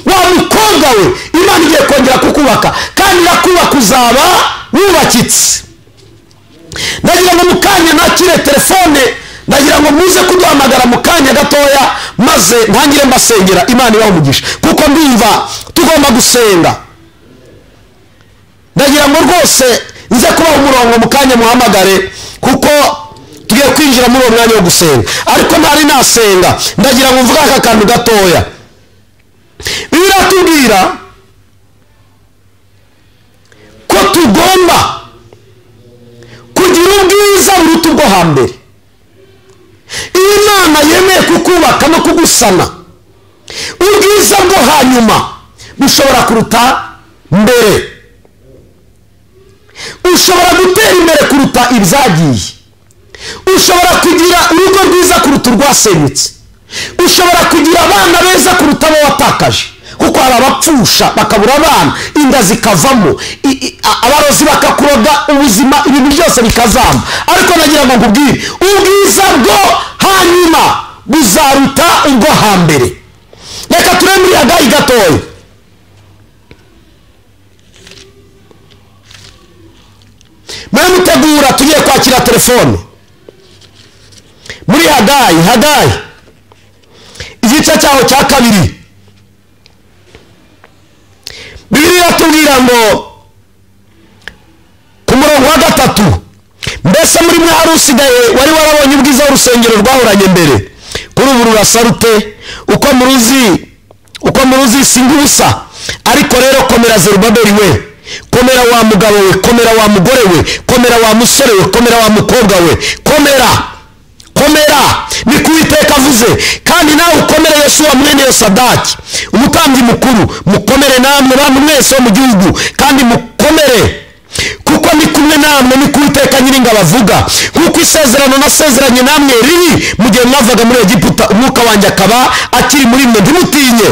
Wa mukobwa we, Imana igiye kongera kukubaka, kandi irakubaka uzaba wubakitse. Ndagira ngo mu kanya nakire telefone, ndagira ngo muze kuduhamagara mu kanya gatoya, maze ntangire mbasengera. Imana ibahe umugisha, kuko ndumva tugomba gusenga. Ndagira ngo rwose nze kubaha umurongo mu kanya muhamagare, kuko tugiye kwinjira muri uwo mwanya wo gusenga. Ariko ntari nasenga, ndagira ngo mvuge aka kantu gatoya. Bibiliya iratubwira ko tugomba kugira ubwiza buruta ubwo hambere. Iyo Imana yemeye kukubaka no kugusana, ubwiza bwo hanyuma bushobora kuruta mbere. Ushobora gutera imbere kuruta ibyagiye, ushobora kugira urugo rwiza kuruta urwasenyutse, ushobora kugira abana beza kuruta abo watakaje, kuko hari abapfusha bakabura abana, inda zikavamo, abarozi bakakuroga ubuzima, ibintu byose bikazamba. Ariko nagira ngo nkubwire, ubwiza bwo hanyuma buzaruta ubwo hambere. Reka turebe muri Hagayi gatoya. Mwe mutegura tugiye kwakira telefone. Muri Hagayi igice cyaho cya 2, Bibiliya iratubwira ngo ku murongo wa 3, mbese muri mwe hari usigaye wari warabonye ubwiza w'urusengero rwahoranye mbere, kuri ubu rurasa rute? Uko muruzi si nk'ubusa. Ariko rero komera Zerubabeli we, komera wa mugabo we, komera wa mugore we, komera wa musore we, komera wa mukobwa we, komera, komera, niko Uwiteka avuze. Kandi nawe ukomere Yosuwa mwene Yosadaki umutambyi mukuru, mukomere namwe bantu mwese bo mu gihugu, kandi mukomere kuko ni kumwe namwe, niko Uwiteka Nyiringabo avuga. Kuko isezerano nasezeranye namwe riri mu gihe mwavaga muri Egiputa, umwuka wanjye akaba akiri muri mwe, ntimutinye.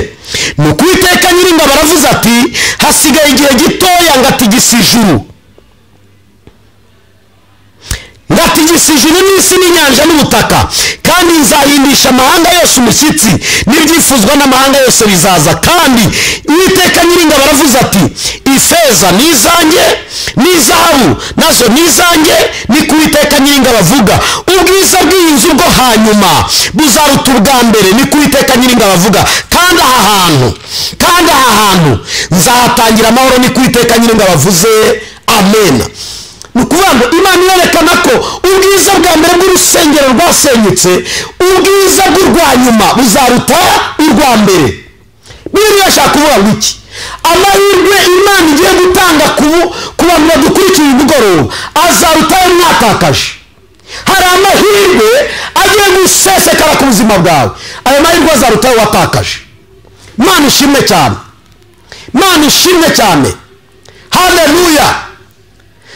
Nuko Uwiteka Nyiringabo aravuze ati hasigaye igihe gitoya ngatigisa ijuru, ngatigisa ijuru n'isi n'inyanja n'ubutaka, kandi nzahindisha amahanga yose umushyitsi, n'ibyifuzwa n'amahanga yose bizaza. Kandi Uwiteka Nyiringabo aravuze ati ifeza ni izanjye, n'izahabu nazo ni izanjye, niko Uwiteka Nyiringabo avuga. Ubwiza bw'iyi nzu bwo hanyuma buzaruta ubwa mbere, niko Uwiteka Nyiringabo avuga. Kandi aha hantu nzahatangira amahoro, niko Uwiteka Nyiringabo avuze. Amen. Ni ukuvuga ngo Imana irerekana ko ubwiza bwa mbere bw'urusengero rwasenyutse, ubwiza bw'urwa nyuma buzaruta urwa mbere. Bibiliya irashaka kuvuga ngo iki? Amahirwe Imana igiye gutanga ku bantu badukurikiye uyu mugoroba azaruta ayo mwatakaje. Hari amahirwe agiye gusesekara ku buzima bwawe, ayo mahirwe azaruta ayo watakaje. Imana ishimwe cyane, Imana ishimwe cyane. Haleluya.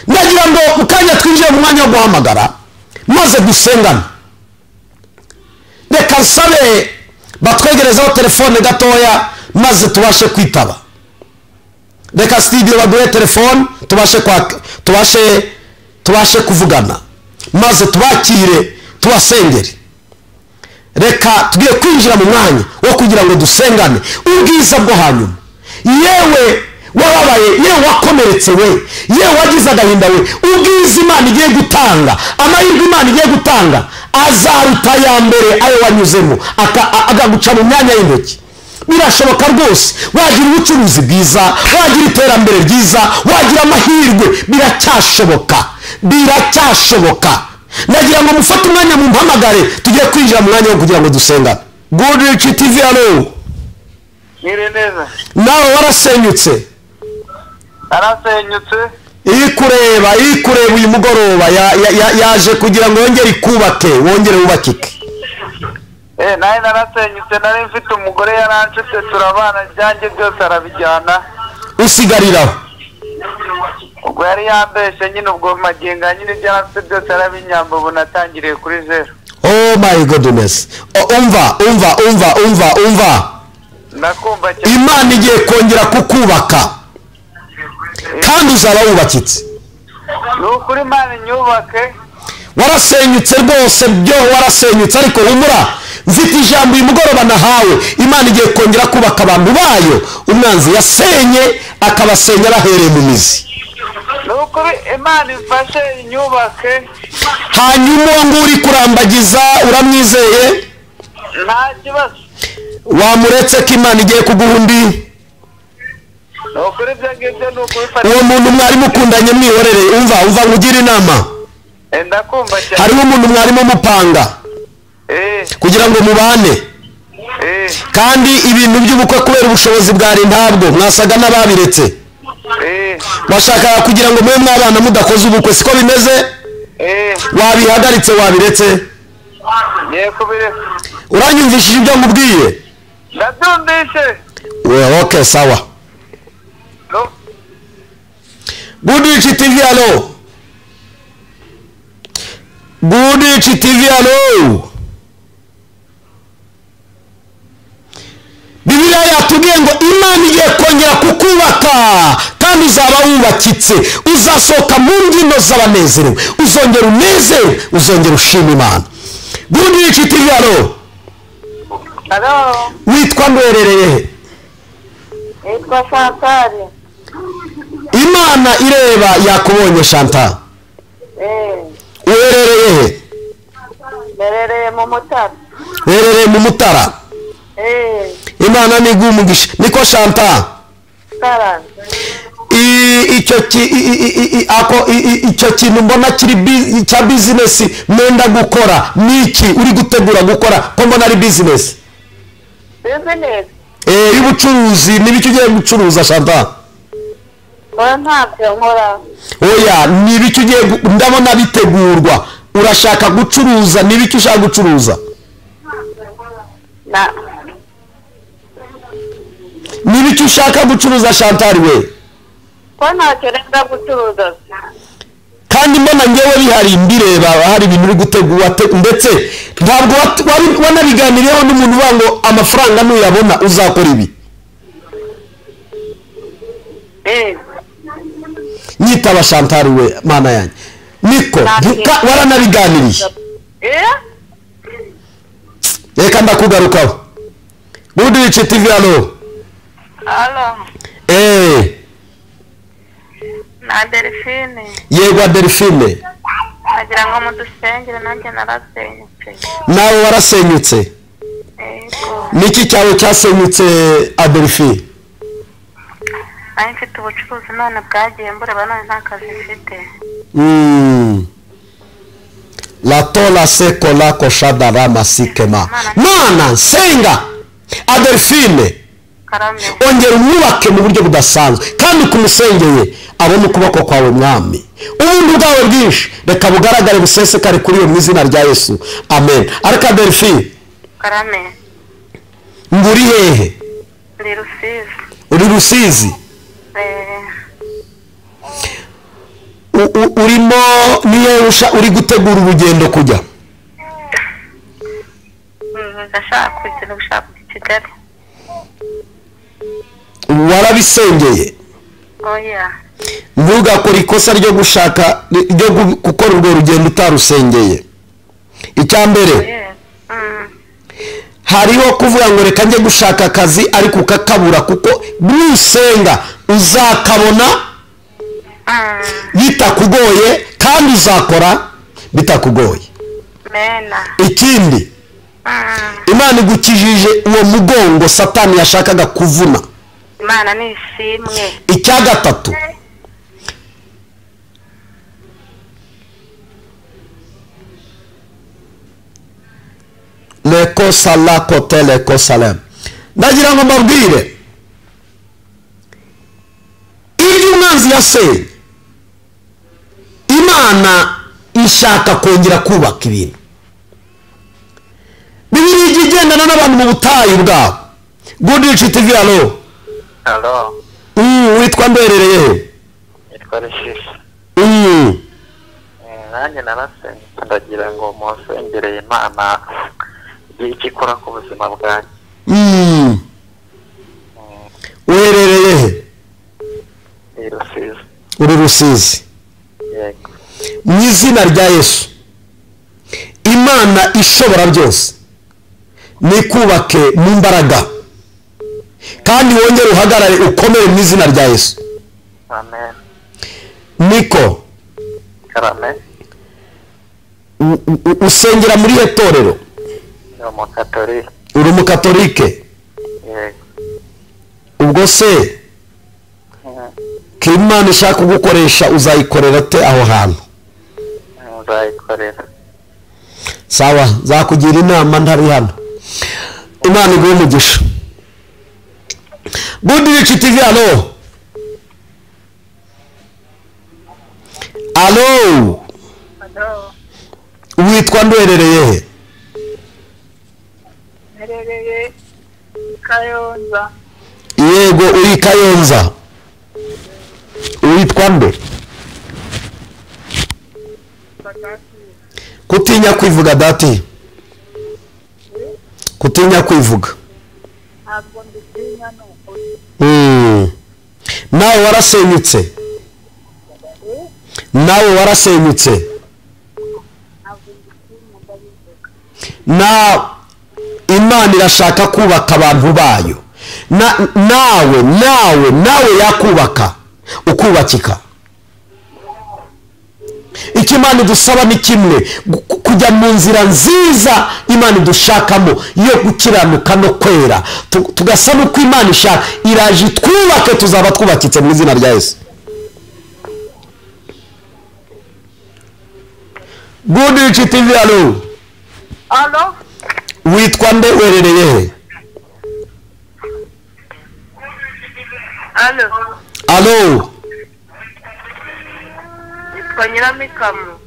Ndagira ngo mu kanya twinjiye mu mwanya wo guhamagara maze dusengane. Reka nsabe batwegerezeho telefone gatoya maze tubashe kwitaba. Reka studio baduhe telefone tubashe kuvugana maze tubakire. Tubasengere. Reka tugiye kwinjira mu mwanya wo kugira ngo dusengane ubwiza bwo hanyuma. Yewe wababaye, yewe wakomeretse, we yewe wagize agahinda, we ubwiza Imana igiye gutanga, amahirwe Imana igiye gutanga azaruta ya mbere ayo wanyuzemo, akaguca mu myanya y'intoki. Birashoboka rwose, wagira ubucuruzi bwiza, wagira iterambere ryiza, wagira amahirwe, biracyashoboka, biracyashoboka. Nagira ngo mufate umwanya mumpamagare, tugiye kwinjira mu mwanya wo kugira ngo dusengane. Goodrich TV, alo. Mwiriwe neza. Nawe warasenyutse? Narasenyutse. Iri kureba uyu mugoroba yaje kugira ngo wongere ikubake, wongere wubakike. Nawe narasenyutse, nari mfite umugore yaranshutse, turabana, ibyanjye byose arabijyana. Usigariraho. Ubwo yari yambeshe nyine, ubwo magingo nyine ibyo afite byose arabinyamba, ubu natangiriye kuri zero. Oh my goodness. Umva umva umva umva umva. Ndakumva cyane. Imana igiye kongera kukubaka kandi uzaba wubakitse. Ni ukuri Imana inyubake. Warasenyutse rwose, byo warasenyutse, ariko humura, mfite ijambo uyu mugoroba nahawe. Imana igiye kongera kubaka abantu bayo umwanzi yasenye, akabasenya bahereye mu mizi. Ni ukuri Imana ifashe inyubake. Hanyuma uwo nguwo uri kurambagiza uramwizeye? Nta kibazo. Wamuretse ko Imana igiye kuguha undi? Uwo muntu mwari mukundanye mwihorere. Umva umva nkugire inama. Ndakumva cyane. Hariho umuntu mwarimo mupanga kugira ngo mubane, kandi ibintu by'ubukwe kubera ubushobozi bwari ntabwo, mwasaga n'ababiretse. Washakaga kugira ngo mube mwabana mudakoze ubukwe, siko bimeze? Wabihagaritse, wabiretse? Uranyumvishije ibyo nkubwiye? Ndabyumvise. Okay, sawa. Goodrich TV, alo. Goodrich TV, alo. Bibiliya yatubwiye ngo Imana igiye kongera kukubaka kandi uzaba wubakitse, uzasohoka mu mbyino z'abanezerewe, uzongera unezerwe, uzongera ushima Imana. Goodrich TV, alo. Alo. Witwa ndwerereye he? Nitwa Chantal. Imana ireba yakubonye Chantal. Uherereye he? Mberereye mu Mutara. Uherereye mu Mutara. Imana niguha umugisha. Niko Chantal. Icyo kintu mbona kiri cya business mwenda gukora niki uri gutegura gukora ko mbona ari business? Business. Y'ubucuruzi, n'ibiki ugiye gucuruza Chantal? Oya ntabyo nkora. Oya, n'ibiki ugiye, ndabona bitegurwa. Urashaka gucuruza, n'ibiki ushaka gucuruza? Na n'ibiki ushaka gucuruza Chantal we? Ko ntacyo renda gucuruza. Kandi mbona ngewe bihari mbireba, hari ibintu uri gutegura, ndetse ntabwo wanabiganiriyeho n'umuntu uvuga ngo amafaranga nuyabona uzakora ibi. Nyitaba Chantal we, mana yanjye. Niko waranabiganiriye. Reka ndakugarukaho. Goodrich TV, alo. Alo. Na Delphine. Yego Delphine. Nagira ngo mudusengere, nanjye narasenyutse. Nawe warasenyutse? Yego. Niki cyawe cyasenyutse Adelphine? Nari mfite ubucuruzi none bwagiye mbureba, none nta kazi mfite. La tola seko la koshada rama sikema. Mana nsenga Adelphine, ongera umwubake mu buryo budasanzwe, kandi kumusengeye abone ukuboko kwawe mwami. Ubundi bwawe bwinshi reka bugaragare busesekare kuri iyo mu izina rya Yesu, amen. Ariko Adelphine, karame, nguri hehe? Ndi Rusizi. Uri Rusizi? Urimo niyo uri gutegura urugendo kujya? Ndashaka kujya, gushaka Kigali. Warabisengeye? Oya. Ntugakore ikosa ryo gushaka ryo gukora urwo rugendo utarusengeye. Icya mbere, hariho kuvuga ngo reka njye gushaka akazi ariko ukakabura, kuko nusenga uzakabona bitakugoye kandi uzakora bitakugoye. Ikindi, Imana igukijije uwo mugongo Satani yashakaga kuvuna. Imana ni ishimwe. Icya gatatu, leko sala kote leko salem. Ndagira ngo mbabwire, ibyo umwanzi yasenye, Imana ishaka kongera kubaka ibintu. Bibiliya ijya igendana n'abantu mu butayu bwabo. Goodrich TV, alo. Alo. Witwa mberereye he? Nitwa Rishisha. Nanjye narasenze, ndagira ngo musengereye Imana icyo ikora ku buzima bwanjye. Uherereye he? I Rusizi. Uri Rusizi. Yego. Mu izina rya Yesu, Imana ishobora byose nikubake mu mbaraga kandi wongere uhagarare ukomere mu izina rya Yesu. Amen. Niko. Karame. Usengera muri iyo torero? Ni umukatolike. Uri umukatolike? Yego. Ubwo se ko Imana ishaka kugukoresha uzayikorera te aho hantu? Nzayikorera. Sawa, nzakugira inama ntari hano. Imana iguhe umugisha. Goodrich TV, alo. Alo. Witwa ndwerereye he? Mperereye Kayonza. Yego, uri Kayonza. Witwa nde? Kutinya kwivuga dati. Kutinya kwivuga. Ntabwo nditinya nuko. Nawe warasenyutse. Nawe warasenyutse. Na Imana irashaka kubaka abantu bayo. Nawe nawe nawe yakubaka ukubakika. Icyo Imana idusaba ni kimwe, kujya mu nzira nziza Imana idushakamo yo gukiranuka no kwera, tugasa n'uko Imana ishaka. Iraje twubake, tuzaba twubakitse mu izina rya Yesu. Goodrich TV, alo. Alo. Witwa nde, uherereye he? Alo. Alo. Nyiramikamo.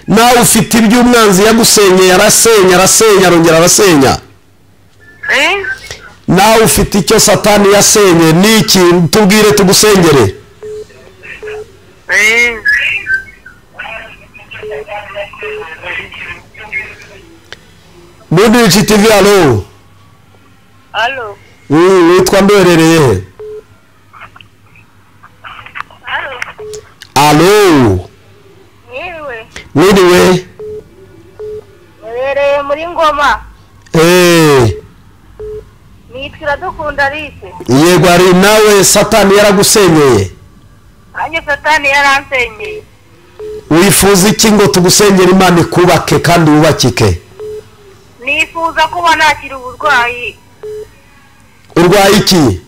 Nawe ufite iby'umwanzi yagusenye, arasenya arasenya arongera arasenya. Nawe ufite icyo Satani yasenye, niki? Tubwire tugusengere. Goodrich TV, alo. Alo. Witwa mberereye he? Alo. Mwiriwe. Mwiriwe. Mwerereye muri Ngoma. Nitwa Iradukunda Alice. Yego, ari nawe Satani yaragusenyeye. Nanjye Satani yaransenyeye. Wifuza iki ngo tugusengere Imana ikubake kandi wubakike? Nifuza kuba nakira uburwayi. Urwaye iki?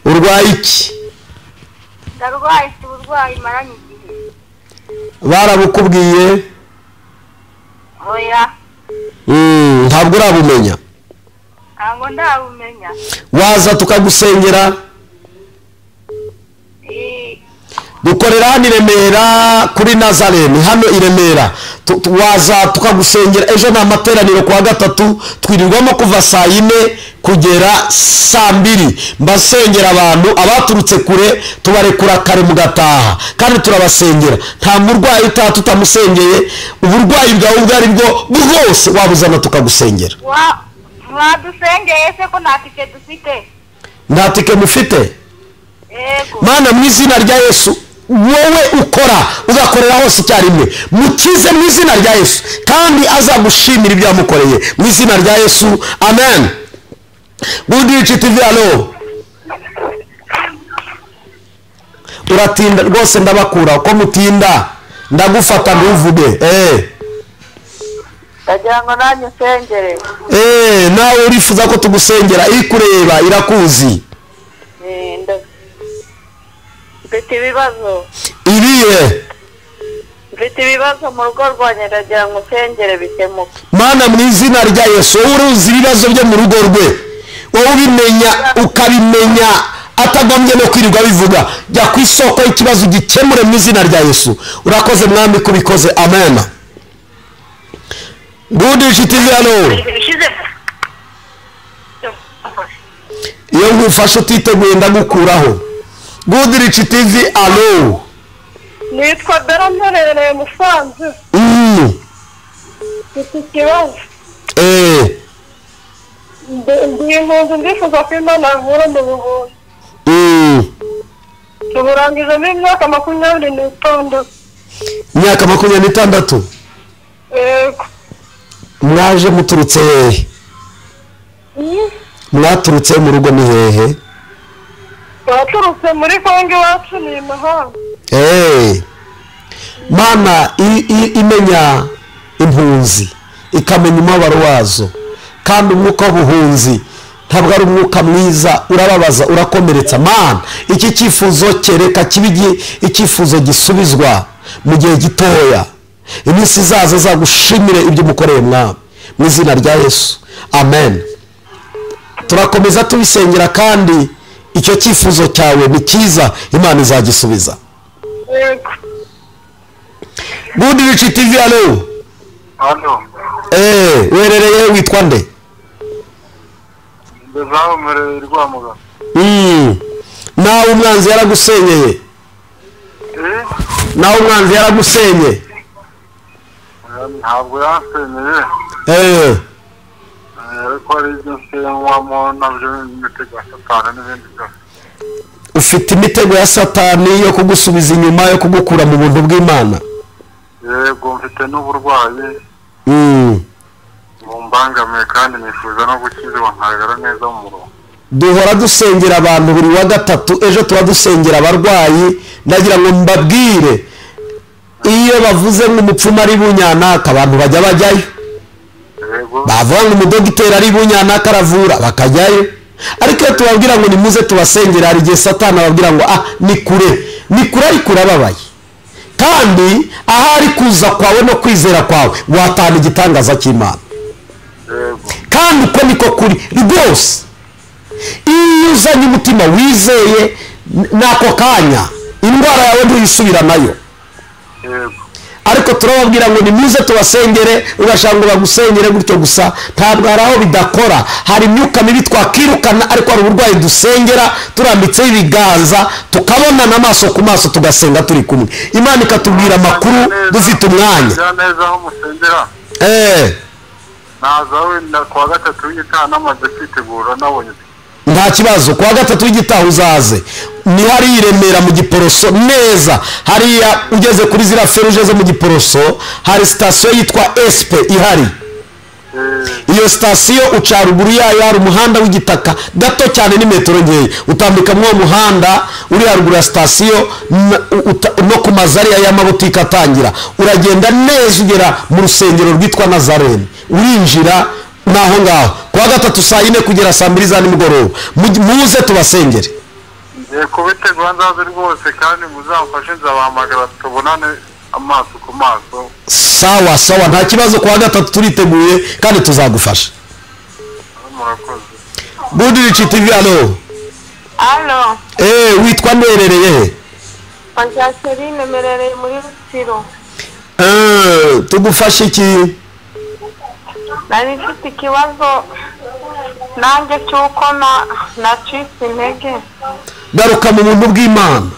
Urwaye iki? Ndarwaye uburwayi maranye igihe. Barabukubwiye? Oya. Ntabwo urabumenya. Ntabwo ndabumenya. Waza tukagusengera? Dukorera hano i Remera kuri Nazarene, hano i Remera. Waza tukagusengera. Ejo ni amateraniro kuwa gatatu, twirirwamo kuva saa 4 kugera saa 2. Mbasengera abantu abaturutse kure, tubarekura kare mugataha, kandi turabasengera. Nta murwayi utaha tutamusengeye. Uburwayi bwawe ubwo ari bwo bwose wabuzana tukagusengera. Mwadusengeye se ko nta tike dufite? Nta tike mufite? Mana, mu izina rya Yesu, Wowe ukora ugakorera hose icyarimwe, mukize mu izina rya Yesu, kandi azagushimira ibyo yamukoreye mu izina rya Yesu, amen. Goodrich TV, alo. Uratinda rwose, ndabakura ko mutinda, ndagufata ntuvuge. Ndagira ngo nanjye usengere. Nawe urifuza ko tugusengera, ikureba irakuzi. Mfite ibibazo. Ibiye? Mfite ibibazo mu rugo rwanjye, ndagira ngo usengere bikemuke. Mana, mu izina rya Yesu, wowe uruzi ibibazo byo mu rugo rwe, wowe ubimenya ukabimenya atagombye no kwirirwa bivuga, jya ku isoko y'ikibazo gikemure mu izina rya Yesu. Urakoze mwami kubikoze, amen. Goodrich TV, alo. Iyo ngufashe utiteguye ndagukuraho. Goodrich TV, alo. Nitwa Bera, mperereye Musanze. Mfite ikibazo. Ndi impunzi, ndifuza ko Imana yankura mu buhunzi. Tuburangijemo imyaka 26. Imyaka 26? Yego. Mwaje muturutse hehe? Mwaturutse mu rugo ni hehe? Twaturutse muri Kongo, iwacu ni imahanga. Mana imenya impunzi, ikamenya umubabaro wazo, kandi umwuka w'ubuhunzi ntabwo ari umwuka mwiza, urababaza, urakomeretsa. Mana, iki cyifuzo kereka kibe icyifuzo gisubizwa mu gihe gitoya, iminsi izaza azagushimire ibyo umukoreye mwami, mu izina rya Yesu, amen. Turakomeza tubisengera, kandi icyo cyifuzo cyawe ni cyiza, Imana izagisubiza. Goodrich TV, alo. Alo. Werereye witwa nde? Nawe umwanzi yaragusenyeye. Nawe umwanzi yaragusenye. Ntabwo yansenyeye. Ariko hari ibyo nsenywamo nabyo, imitego ya satani n'ibindi byose. Ufite imitego ya satani yo kugusubiza inyuma, yo kugukura mu buntu bw'Imana. Yego, mfite n'uburwayi bumbangamiye, kandi nifuza no gukizwa nkagara neza mu murongo. Duhora dusengera abantu buri wa gatatu, ejo tuba dusengera abarwayi. Ndagira ngo mbabwire, iyo bavuze ngo umupfumu ari bunyanaka, abantu bajya bajyayo. Bavuga ngo umudogiteri ari bunyanaka aravura, bakajyayo. Ariko iyo tubabwira ngo nimuze tubasengera, hari igihe satani ababwira ngo ni kure, ni kure, ariko urababaye. Kandi ahari kuza kwawe no kwizera kwawe watana igitangaza cy'Imana. Kandi uko niko kuri rwose. Iyo uzanye umutima wizeye, n'ako kanya indwara yawe ntuyisubira nayo. Ariko turababwira ngo nimuze tubasengere, ugashaka ngo bagusengere gutyo gusa, ntabwo hari aho bidakora. Hari imyuka mibi twakirukana, ariko hari uburwayi dusengera turambitseho ibiganza, tukabonana amaso ku maso, tugasenga turi kumwe, Imana ikatubwira amakuru dufite umwanya. Nta kibazo, kuwa gatatu w'igitaha uzaze. Ni hariya i Remera mu Giporoso neza, hariya ugeze kuri ziriya feruje zo mu Giporoso, hari sitasiyo yitwa SP ihari. Iyo sitasiyo uca haruguru yayo hari umuhanda w'igitaka gato cyane, ni metero nkeya, utambika muri uwo muhanda uri haruguru ya sitasiyo no ku mazu ariya y'amabutike atangira, uragenda neza ugera mu rusengero rwitwa Nazarene, urinjira naho ngaho. Kuwa gatatu saa 4 kugera saa 2 za nimugoroba, muze tubasengere. Kubitegura nzaze rwose, kandi muzamfashe, nzabahamagara tubonane amaso ku maso. Sawa sawa, nta kibazo, kuwa gatatu turiteguye kandi tuzagufasha. Murakoze. Goodrich TV, alo. Alo. Witwa nderereye he? Jacqueline, merereye muri Rutsiro. Tugufashe iki? Nari mfite ikibazo nanjye cy'uko nacitse intege. Garuka mu buntu bw'Imana.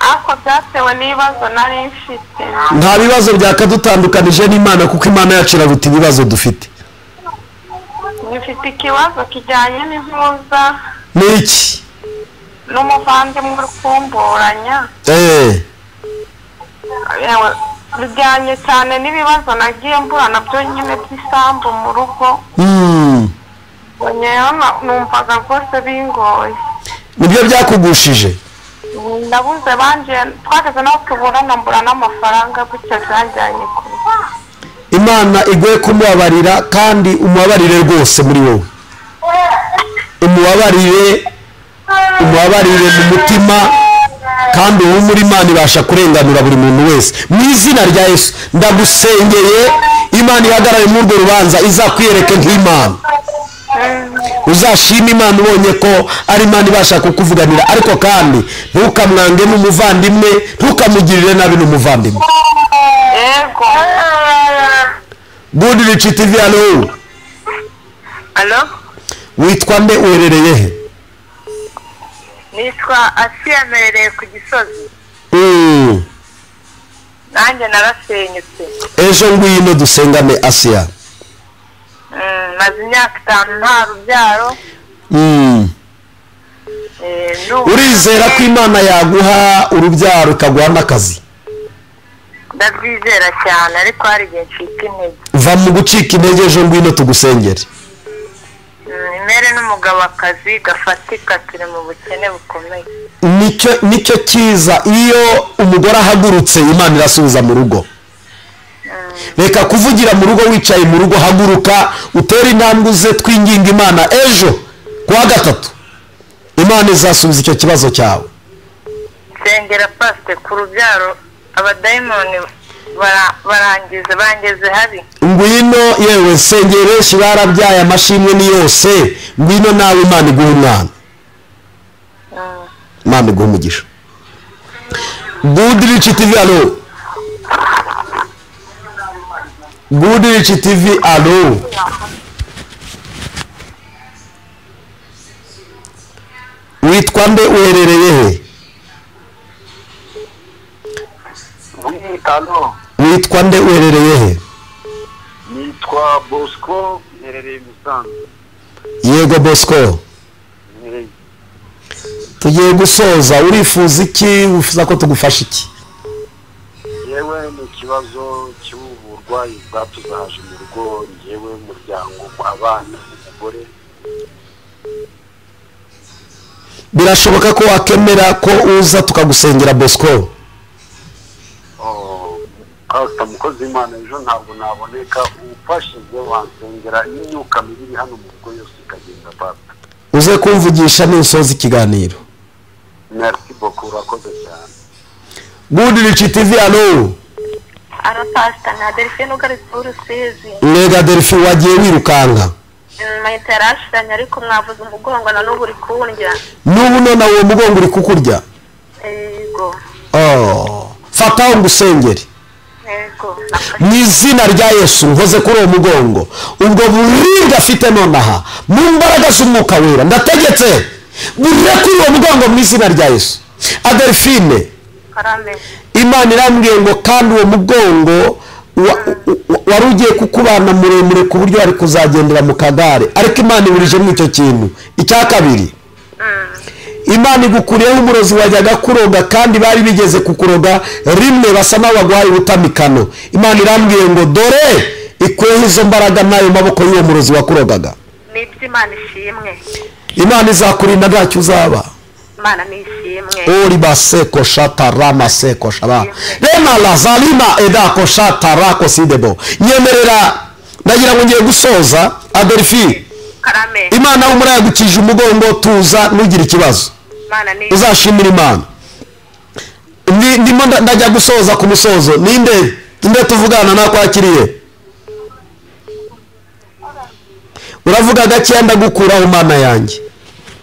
Ariko byatewe n'ibibazo nari mfite. Nta bibazo byakadutandukanije n'Imana, kuko Imana yacu iraruta ibibazo dufite. Mfite ikibazo kijyanye n'impuza. Ni iki? N'umuvandimwe uri kumburanya. Bijyanye cyane n'ibibazo nagiye mbura nabyo nyine by'isambu mu rugo. Numvaga rwose bingoye. Nibyo byakugushije? Ndabuze banje twageze naho tuburana mbura n'amafaranga gutyo byajyanye kure. Imana iguhe kumubabarira kandi umubabarire rwose muri wowe. Umubabarire, umubabarire mu mutima kandi uwo muri Imana ibasha kurenganura buri muntu wese. Mu izina rya Yesu ndagusengeye, Imana ihagarare muri urwo rubanza izakwiyereke nk'Imana. Uzashima Imana ubonye ko ari Imana ibasha kukuvuganira, ariko kandi ntukamwange n'umuvandimwe, ntukamugirire nabi n'umuvandimwe. Yego. Good Rich TV, allo. Allo? Witwa nde, uherereye he? Nitwa Asiya, mperereye ku Gisozi. Nanjye narasenyutse. Ejo ngwino dusengane Asiya. Maze imyaka 5 nta rubyaro. Urizera ko Imana yaguha urubyaro ikaguha n'akazi? Ndabyizera cyane, ariko hari igihe ncika intege. Va mu gucika intege, ejo ngwino tugusengere. Imere n'umugabo akazi gafatika, turi mu bukene bukomeye. Nicyo cyiza, iyo umugore ahagurutse Imana irasubiza mu rugo. Reka kuvugira mu rugo wicaye mu rugo, haguruka utere intambwe uze twinginga Imana. Ejo kuwa gatatu Imana izasubiza icyo kibazo cyawe. Sengera pasite ku rubyaro, abadayimoni barangiza bangeze habi. Ngwino yewe, sengera benshi barabyaye amashimwe ni yose, ngwino nawe Imana iguhe umwana. Imana iguhe umugisha. Good Rich TV, allo. Good Rich TV, allo. Witwa nde, uherereye he? Witwa nde, uherereye he? Nitwa Bosco, mperereye Musanze. Yego Bosco. Tugiye gusoza, urifuza iki? Wifuza ko tugufasha iki? Yewe ni ikibazo cy'uburwayi bwatuzahaje mu rugo, ngewe umuryango, abana, umugore. Birashoboka ko wakemera ko uza tukagusengera Bosco? Pastor mukozi Imana, ejo ntabwo naboneka, umfashije wansengera imyuka mibi hano mu rugo yose ikagenda pastor. Uze kumvugisha n'usoza ikiganiro. Merci beaucoup, urakoze cyane. Good Rich TV, allo. Aro pastor, na Delphine ugarutse Rusizi. Mega Delphine, wagiye wirukanka. Mayiterashanye ariko mwavuze umugongo na n'ubu uri kundya. N'ubu none uwo mugongo uri kukurya? Yego. Oh, fata ngusengere. Yego. Mu izina rya Yesu nkoze kuri uwo mugongo, ubwo buribwe afite nonaha mu mbaraga z'umwuka wera ndategetse burire kuri uwo mugongo mu izina rya Yesu. Adelphine, Imana irambwiye ngo kandi uwo mugongo wari ugiye kukubana muremure ku buryo wari kuzagendera mu kagare, ariko Imana iburije muri icyo kintu. Icya kabiri, Imana igukuriyeho umurozi wajyaga kuroga, kandi bari bigeze kukuroga rimwe basa naho baguhaye ubutamikano. Imana irambwiye ngo dore ikuyeho izo mbaraga n'ayo maboko y'uwo murozi wakurogaga. Nibyo, Imana ishimwe. Imana izakurinda ntacyo uzaba. Imana nishimwe. Ori baseko shata rama seko shaba rema lazalima edako shata rako sidebo. Nyemerera ndagira ngo ngiye gusoza. Adelphine, Karame. Imana umura yagukije umugongo, tuza nugira ikibazo. Uzashimira Imana. Ndimo ndajya gusoza ku musozo. Ninde ninde tuvugana nakwakiriye? Uravuga gake ndagukuraho Mana yanjye.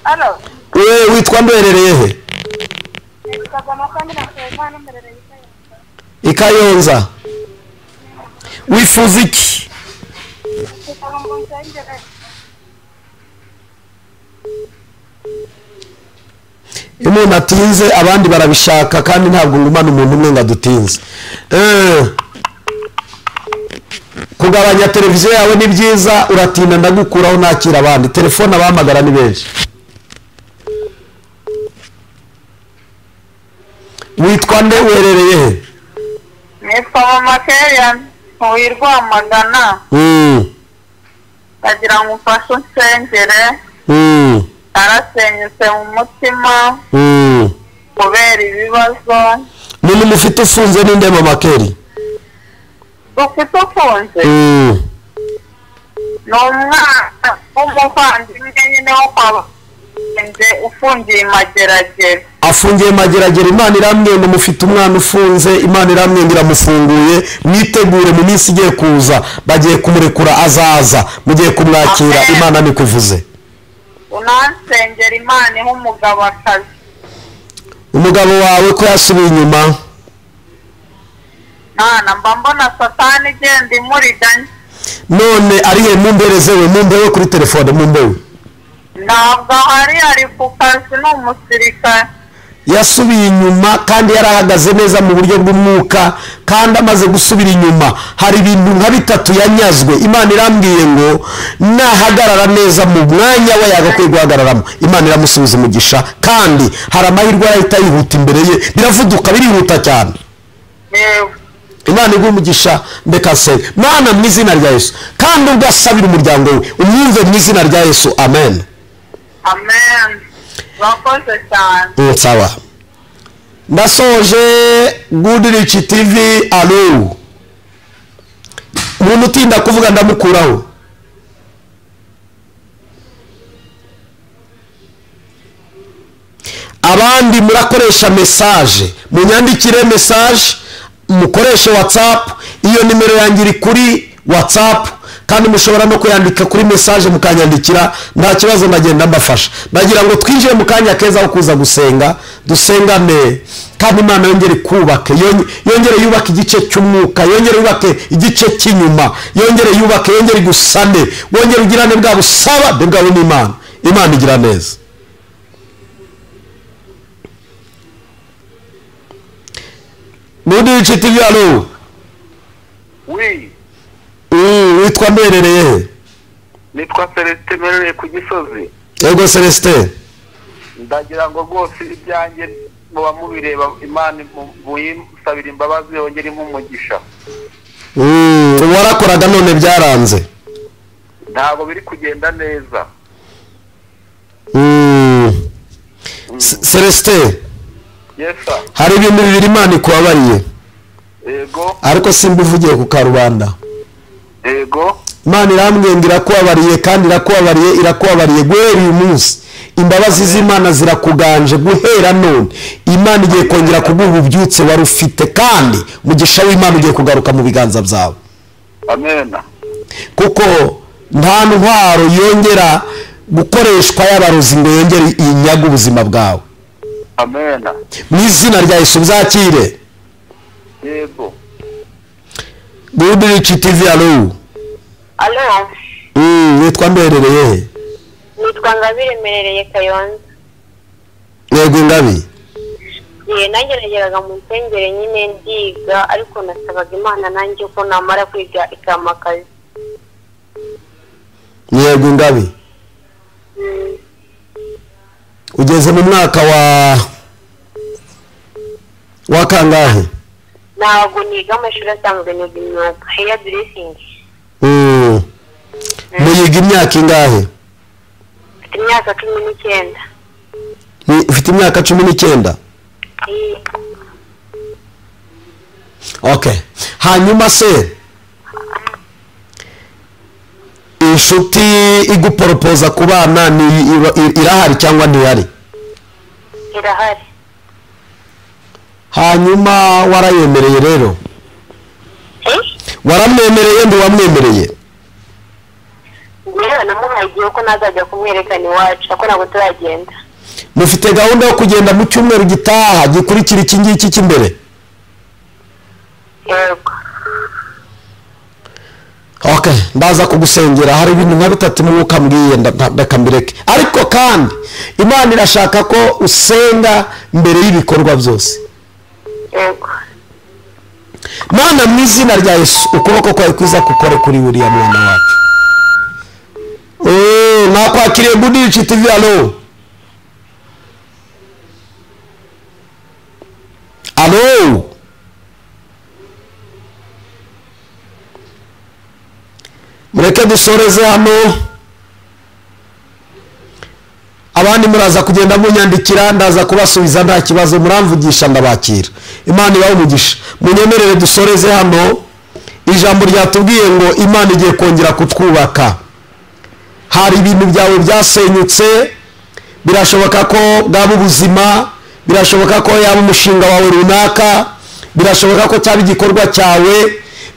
Allo. Wewe witwa ndwerereye he? Ikayonza. Wifuza iki? Umuntu atinze abandi barabishaka, kandi ntabwo ngumana umuntu umwe ngo adutinze. Kugabanya televiziyo yawe ni byiza, uratinda ndagukuraho nakira abandi. Telefone abahamagara ni benshi. Witwa nde, uherereye he? Nitwa Mama Keria, ntuye Rwamagana. Ndagira ngo umfashe unsengere. Narasenyutse mu mutima kubera ibibazo. None mufite ufunze ninde Mama Keri? Ufite ufunze? Ni umwana w'umuvandimwe nyine wo kwa ufungiye Mageragere. Afungiye Mageragere. Imana iramwenda, mufite umwana ufunze, Imana iramwenda iramufunguye. Mwitegure mu minsi igiye kuza bagiye kumurekura, azaza mugiye kumwakira. Imana nikuvuze. Unansengera Imana iha umugabo akazi. Umugabo wawe ko yasubiye inyuma? Nana mba mbona satani igenda imuriganya. None arihe? Mumbereze we, mumbewe kuri telefone, mumbewe. Ntabwo ahari, ari ku kazi, ni umusirikare. Yasubiye inyuma kandi yarahagaze neza mu buryo bw'umwuka, kandi amaze gusubira inyuma hari ibintu nka bitatu yanyazwe. Imana irambwiye ngo nahagarara neza mu mwanya we yagakwiye guhagararamo, Imana iramusubiza umugisha, kandi hari amahirwe arahita yihuta imbere ye, biravuduka, birihuta cyane. Imana iguhe umugisha. Ndeka se Mana mu izina rya Yesu, kandi ugasabira umuryango we umwumve mu izina rya Yesu, amen. Amen. Bakoze cyane. Sawa, ndasoje. Goodrich TV, alo. Umuntu utinda kuvuga ndamukuraho. Abandi murakoresha message, munyandikire message, mukoreshe WhatsApp. Iyo nimero yanjye iri kuri WhatsApp, kandi mushobora no kuyandika kuri message mukanyandikira, nta kibazo, ndagenda mbafasha. Ndagira ngo twinjire mu kanya keza ko kuza gusenga, dusengane, kandi Imana yongere kubake, yongere yubake igice cy'umwuka, yongere yubake igice cy'inyuma, yongere yubake, yongere gusane, wongere ugirane bwa busaba bwawe n'Imana. Imana igira neza. Goodrich TV, alo. Oui. Witwa mberereye? Nitwa Celestin, mberereye ku Gisozi. Yego Celestin. Ndagira ngo rwose ibyanjye muba mubireba, Imana muyisabira imbabazi yongere umugisha. Warakoraga none byaranze? Ntabwo biri kugenda neza. Celestin. Yes sir. Hari ibintu bibiri Imana ikubabariye. Yego. Ariko simbivugiye ku karubanda. Yego. Imana irambwiye ngo irakubabariye, kandi irakubabariye, irakubabariye guhera uyu munsi. Imbabazi z'Imana zirakuganje guhera none. Imana igiye kongera kuguha ububyutse wari ufite, kandi umugisha w'Imana ugiye kugaruka mu biganza byawe. Amen. Kuko nta ntwaro yongera gukoreshwa y'abarozi ngo yongere inyaga ubuzima bwawe. Amen. Mu izina rya Yesu byakire. Yego. Goodrich TV, alo. Alo. Nitwa mberereye? Nitwa Ngabire, mberereye Kayonza. Yego Ngabi. Nanjye nageraga mu nsengero nyine ndiga, ariko nasabaga Imana nanjye ko namara kwiga ikampa akazi. Yego Ngabi. Ugeze mu mwaka wa kangahe? Ntabwo niga amashuri asanzwe, niga imyuga hair dressing. Muyiga imyaka ingahe? Mfite imyaka 19. Ufite imyaka 19? Okay. Hanyuma se inshuti iguporopoza ku bana ni irahari cyangwa ntihari? Irahari. Hanyuma warayemereye rero? Waramwemereye ndi wamwemereye? Njyewe namuhaye igihe ko nazajya kumwerekana iwacu, ariko ntabwo turagenda. Mufite gahunda yo kugenda mu cyumweru gitaha gikurikira iki ngiki cy'imbere? Yego. Okay, ndaza kugusengera. Hari ibintu nka bitatu mwuka mbwiye, ndakambireke. Ariko kandi Imana irashaka ko usenga mbere y'ibikorwa byose. Yego. Mana mu izina rya Yesu, ukuboko kwawe kwiza kukore kuri uriya mwana wacu. Nakwakiriye Goodrich TV, alo. Alo, mureke dusoreze hano, abandi muraza kugenda munyandikira, ndaza kubasubiza nta kibazo, muramvugisha ndabakira. Imana ibahe umugisha. Munyemerere dusoreze hano. Ijambo ryatubwiye ngo Imana igiye kongera kutwubaka. Hari ibintu byawe byasenyutse, birashoboka ko bwaba ubuzima, birashoboka ko yaba umushinga wawe runaka, birashoboka ko cyaba igikorwa cyawe,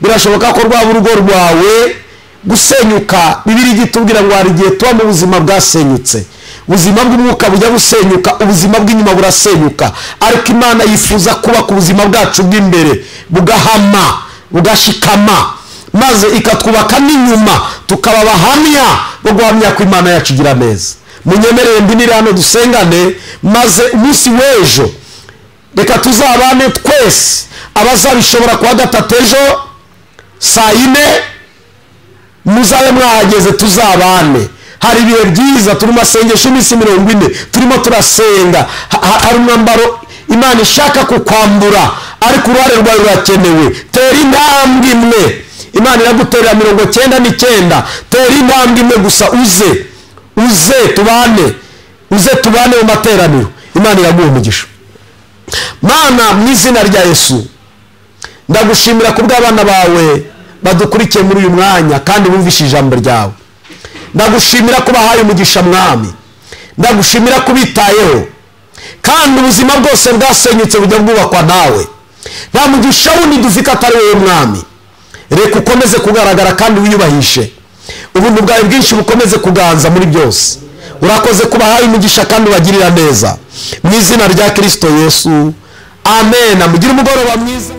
birashoboka ko rwaba urugo rwawe. Gusenyuka, Bibiliya igitubwira ngo hari igihe tuba mu buzima bwasenyutse. Ubuzima bw'umwuka bujya busenyuka, ubuzima bw'inyuma burasenyuka, ariko Imana yifuza kubaka ubuzima bwacu bw'imbere bugahama, bugashikama, maze ikatwubaka n'inyuma, tukaba abahamya bo guhamya ko Imana yacu igira neza. Munyemerere mbinire hano dusengane, maze umunsi w'ejo reka tuzabane twese, abazabishobora kuwa gatatu ejo saa 4 muzabe mwahageze, tuzabane. Hari ibihe byiza, turi mu masengesho iminsi 40 turimo turasenga. Hari umwambaro Imana ishaka kukwambura, ariko uruhare rwawe rurakenewe. Tera intambwe imwe, Imana iraguterera 99. Tera intambwe imwe gusa, uze uze tubane, uze tubane mu materaniro. Imana iraguha umugisha. Mana, mu izina rya Yesu, ndagushimira kubw'abana bawe badukurikiye muri uyu mwanya kandi bumvishe ijambo ryawe. Ndagushimira ko bahaye umugisha Mwami, ndagushimira ko bitayeho, kandi ubuzima bwose bwasenyutse bujya bwubakwa nawe. Nta mugisha wundi dufite atari wowe Mwami. Reka ukomeze kugaragara kandi wiyubahishe, ubuntu bwawe bwinshi bukomeze kuganza muri byose. Urakoze kubahaye umugisha kandi ubagirira neza, mu izina rya Kristo Yesu, amen. Mugire umugoroba mwiza.